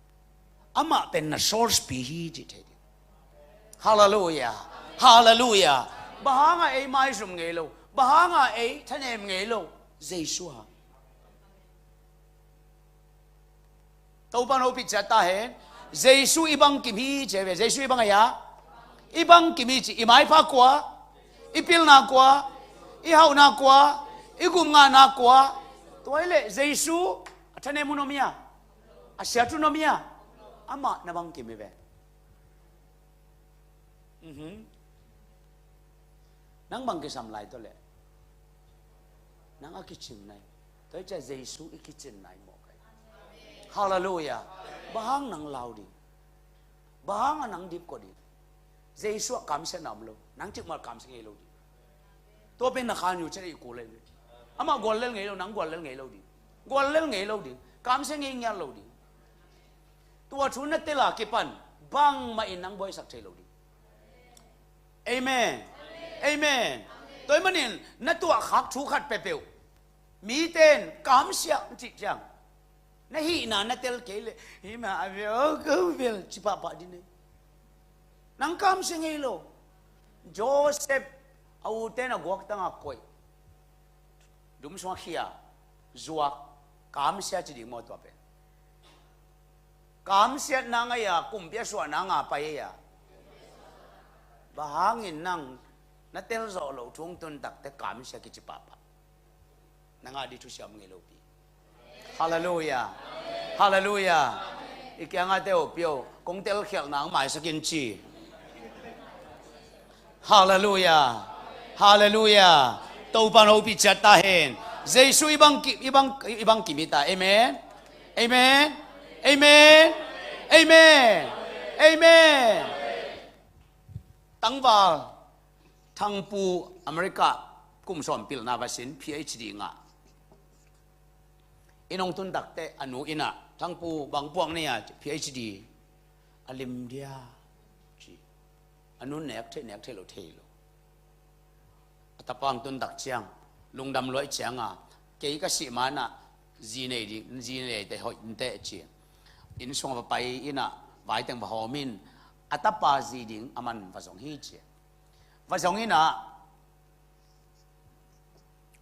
Amah pen na source pi hi cih thei ding. Halleluiah. Halleluiah. Bang hangah ei maizum ngei lo? Bang hangah ei thanem ngei lo? Jesu hang. Topa hopih ciat ta hen. Jesu i bangkim hi ci ve. Jesu i bang ahi a? I bangkim hi ci. I maipha kua? I pilna kua? I hauhna kua? I gupngahna kua? Tua hi leh Jesu a thanem hun om hia? A siat hun om hia? Amah na bangkim hi ve. Mhm. Nang bang kisam lai tawh leh? Nang a kicin nai. Tua hi ciah Jesu i kicin nai mawk hi. Halleluiah. Bang hang nang lau ding? Bang hang a nang dipkua ding? Jesu ah kamsiatna om lo. Nang cikmah kamsia ngei lo ding. Tua pen na khan uh ciah i kul hi. Amah guallel ngei lo, nang guallel ngei lo ding. Guallel ngei lo ding. Kamsia ngei ngiat lo ding. Tua thu na tel a kipan bangmah in nang buaisak thei lo ding. Amen. Amen. Tua ahih manin na tuahkhak thu khat peuhpeuh mite in kamsiah cih ciang, na hihna na tel kei leh, hih mah a vel, ko vel ci pahpah ding hi. Nang kamsia ngei lo. Joseph a ute in a guaktang a koih, dum sungah khia, zuak, kamsia ci ding maw tua pen? Kamsiatna ngah a, kumpi a suahna ngah pai a. Bang hangin nang na telzawh loh thu hong tun takteh kamsia kici pahpah? Na ngah ding thusia om ngei lo pi. Halleluiah. Halleluiah. I kiangah te, o pio, kong telkhialhna hong maisak in ci. Halleluiah. Halleluiah. Topa hopih ciat ta hen. Jesu i bangkim, i bang, i bangkim hi ta. Amen. Amen. Amen. Amen. Amen. Tangval Thangpu, America kum sawm pilna va sin, P H D ngah. Inn hong tun takteh a nu in ah, Thangpu, bang puak na hi a? P H D. A lim dia ci. A nu in nek thei, nek thei lo, thei lo. A tapa hong tun tak ciang, lungdam lua ahih ciang a, kei ka sih ma-in ah zi nei ding, zi nei te hoih inteh ci. Inn sungah va pai in ah, vai teng va hawm in, a tapa zi ding a man va zong hi ci. Va zong in ah,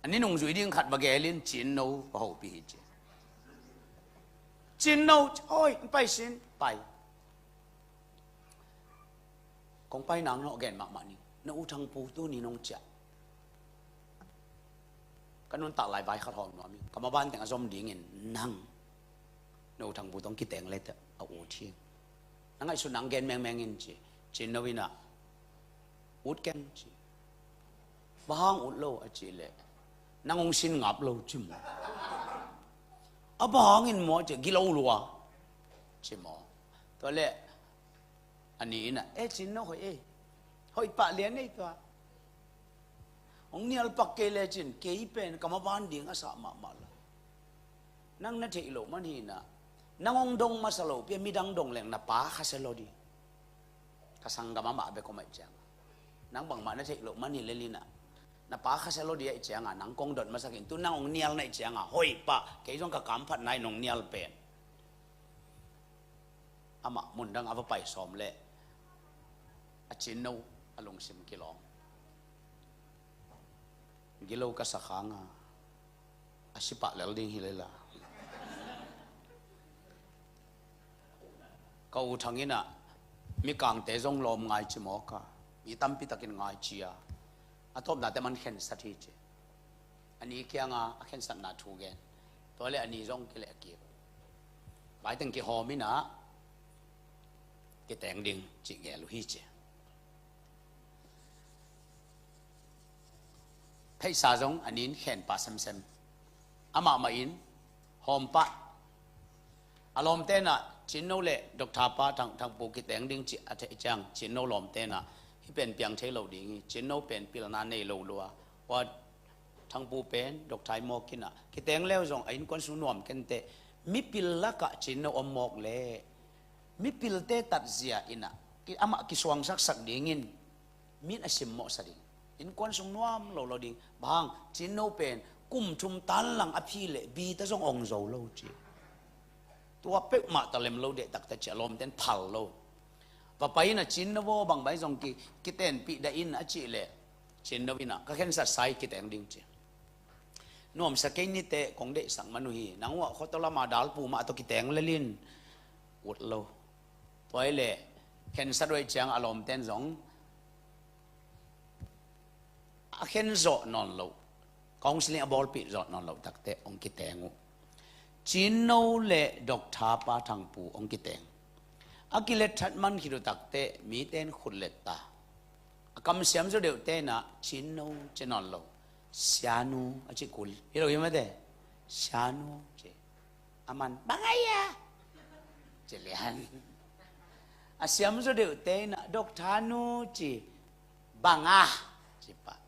a ni nungzui ding khat va geel in, cinno va hopih hi ci. Cinno, oi, pai sin, pai. Kong pai nang nawh, gen mahmah ning. Na u Thangpu tuni nong ciah. Ka nuntak lai vai khat hawm nuam ing. Ka maban teng a zom dingin nang, na u Thangpu tawh kiteng le teh a ut hi. Na ngaihsut nang gen mengmeng in ci. Cinno in ah, ut keng ci. Bang hang ut lo a cih leh, nang hong sin ngap lo ci maw. A bang hangin maw ci, gilo lua ci maw. Tua leh a ni in ah, e cinno, hoih e. Hoih pah lian ei tua. Hong nial pak kei lecin kei pen ka maban ding a sah mahmah lo. Nang na theih loh man hi in ah, nang hong dong masa lo pi a, midang dong leng na pa khasia lo ding. Ka sanggam amah bek om ahih ciang, nang bangmah na theih loh man hi lel in ah, na pa khasia lo ding ahih ciang a, nang kong dot masak in, tu nang hong nial na hih ciang a, hoih pah, kei zong ka kamphatna in hong nial pen. Amah mundang a va pai sawm leh a cinno a lungsim kilawm. Gilo ka sa khang a, a sipah lel ding hi lela. Ka u Thang in ah, mikangte zong lawm ngai ci mawk a, mi tampi takin ngai ci a, a tawpnate man khensat hi ci. A ni kianga a khensatna thu gen. Tua le a ni zong kileh kik. Vaiteng kihawm in ah, kiteng ding cih gel uh hi ci. Pheisa zong a nin khen pah semsem. Amah mah in hawm pah. A lawmte in ah Cinno le Doctor pa Thang, Thangpu kiteng ding cih a theih ciang, Cinno lawmte in ah hih pen piang thei lo ding hi. Cinno pen pilna nei lo lua. Ua Thangpu pen Doctor i mawk in ah, kiteng leu zong a innkuan sung nuam kenteh. Mipil lakah Cinno om mawk leh, mipilte tatzia in ah, ki, amah kisuangsaksak dingin, min a simmawhsa ding. Innkuan sung nuam lo lo ding. Bang hang, Cinno pen kum thum tan lang a phi leh bita zong ong zo lo ci. Tua peuhmah ta lem lo deh takte ci, a lawmten phal lo. Va pai in ah Cinno aw, bang bai zong ki, kitenpih dah in a cih leh, Cinno in ah, ka khensat sa hi, kiteng ding ci. Nuamsa kei niteh, kong deihsak man uh hi. Nang uh ah khuato lama dalpu mah tawh kiteng lel in, ut lo. Tua hi leh, khensat uh ahih ciang a lawmten zong a khen zawh nawn loh, counseling a bawlpih zawh nawn loh takte hong kiteng uh. Cinno le Doctor pa Thangpu hong kiteng. A kilet that man khit uh takte mite in khut let ta. A kamsiam zaw deuhte in ah Cinno ci nawn lo, Sianu a ci kul. Hi lo hi mate. Sianu ci. Aman, bang a hia? Ci lian. A siam zaw deuhte in ah, Doctor nu ci, bang a, ci pah.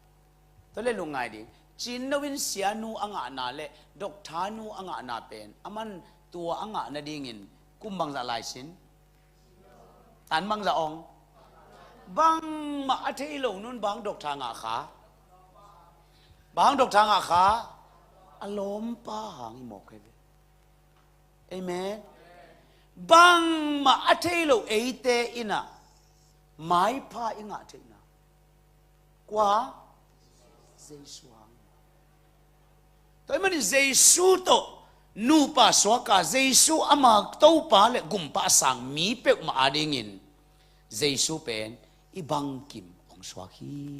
Tua le lungngai ding. Cinno in Sianu a ngahna le Doctor nu a ngahna pen, aman tua a ngah nadingin kum bangzah lai sin? Tan bangzah ong? Bangmah a thei lo nun bang Doctor ngah kha? Bang Doctor ngah kha? A lawmpa hang hi mawk hi ve. Amen. Bangmah a thei lo eite in ah maipha i ngah theihna, kua? Jesu hang. Tua ahih manin Jesu tawh nupa suak a, Jesu ama Topa le Gumpa a sang mi peuhmah adingin Jesu pen i bangkim hong suak hi,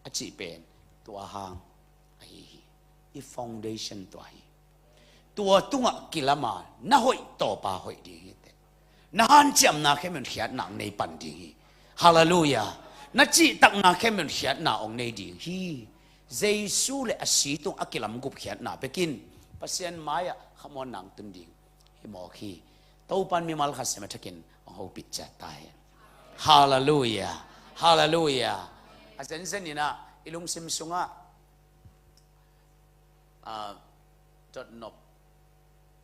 a cih pen tua hang ahi hi. I foundation tua hi. Tua tungah kilam a, na hoih tawpa hoih ding hi teh. Na hanciamna khempeuh in khiatna hong nei pan ding hi. Hallelujah. Na cihtakna khempeuh in khiatna hong nei ding hi. Jesu le a si tung a kilam gupkhiatna bekin Pasian mai-ah khamuanna hong tun ding hi mawk hi. Topan mimal khat sem a thakin hong hopih ciat ta hen. Hallelujah. Hallelujah. A zenzen in ah i lungsim sungah, ah, dotnop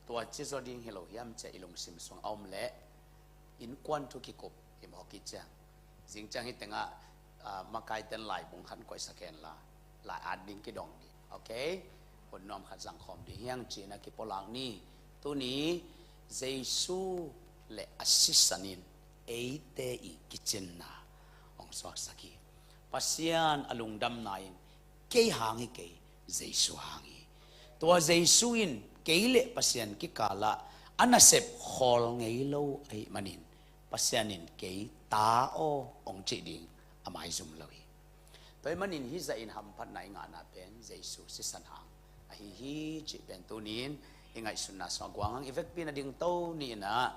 tua ci zaw ding hi lo hiam ci-a i lungsim sung a om leh, innkuan thu kikup hi mawk hi ciang. Zing ciang hi tengah, ah, makaiten laibung khat koihsak hen la, lai at ding kidong ding. Okay? Hun nuam khat zangkhawm ding hi hang ci-in a kipulak ni. Tuni Jesu le a sisan in eite i kicinna hong suaksak hi. Pasian a lungdamna in kei hang hi kei, Jesu hang hi. Tua Jesu in kei le Pasian kikalah a nasep khawl ngei lo ahih manin Pasian in kei ta aw hong cih ding a maizum lo hi. Tua ahih manin hih zahin hamphatna i ngahna pen Jesu sisan hang ahi hi cih pen tuni-in i ngaihsutna sungah guang hang. I vekpi-in a dingto ni in ah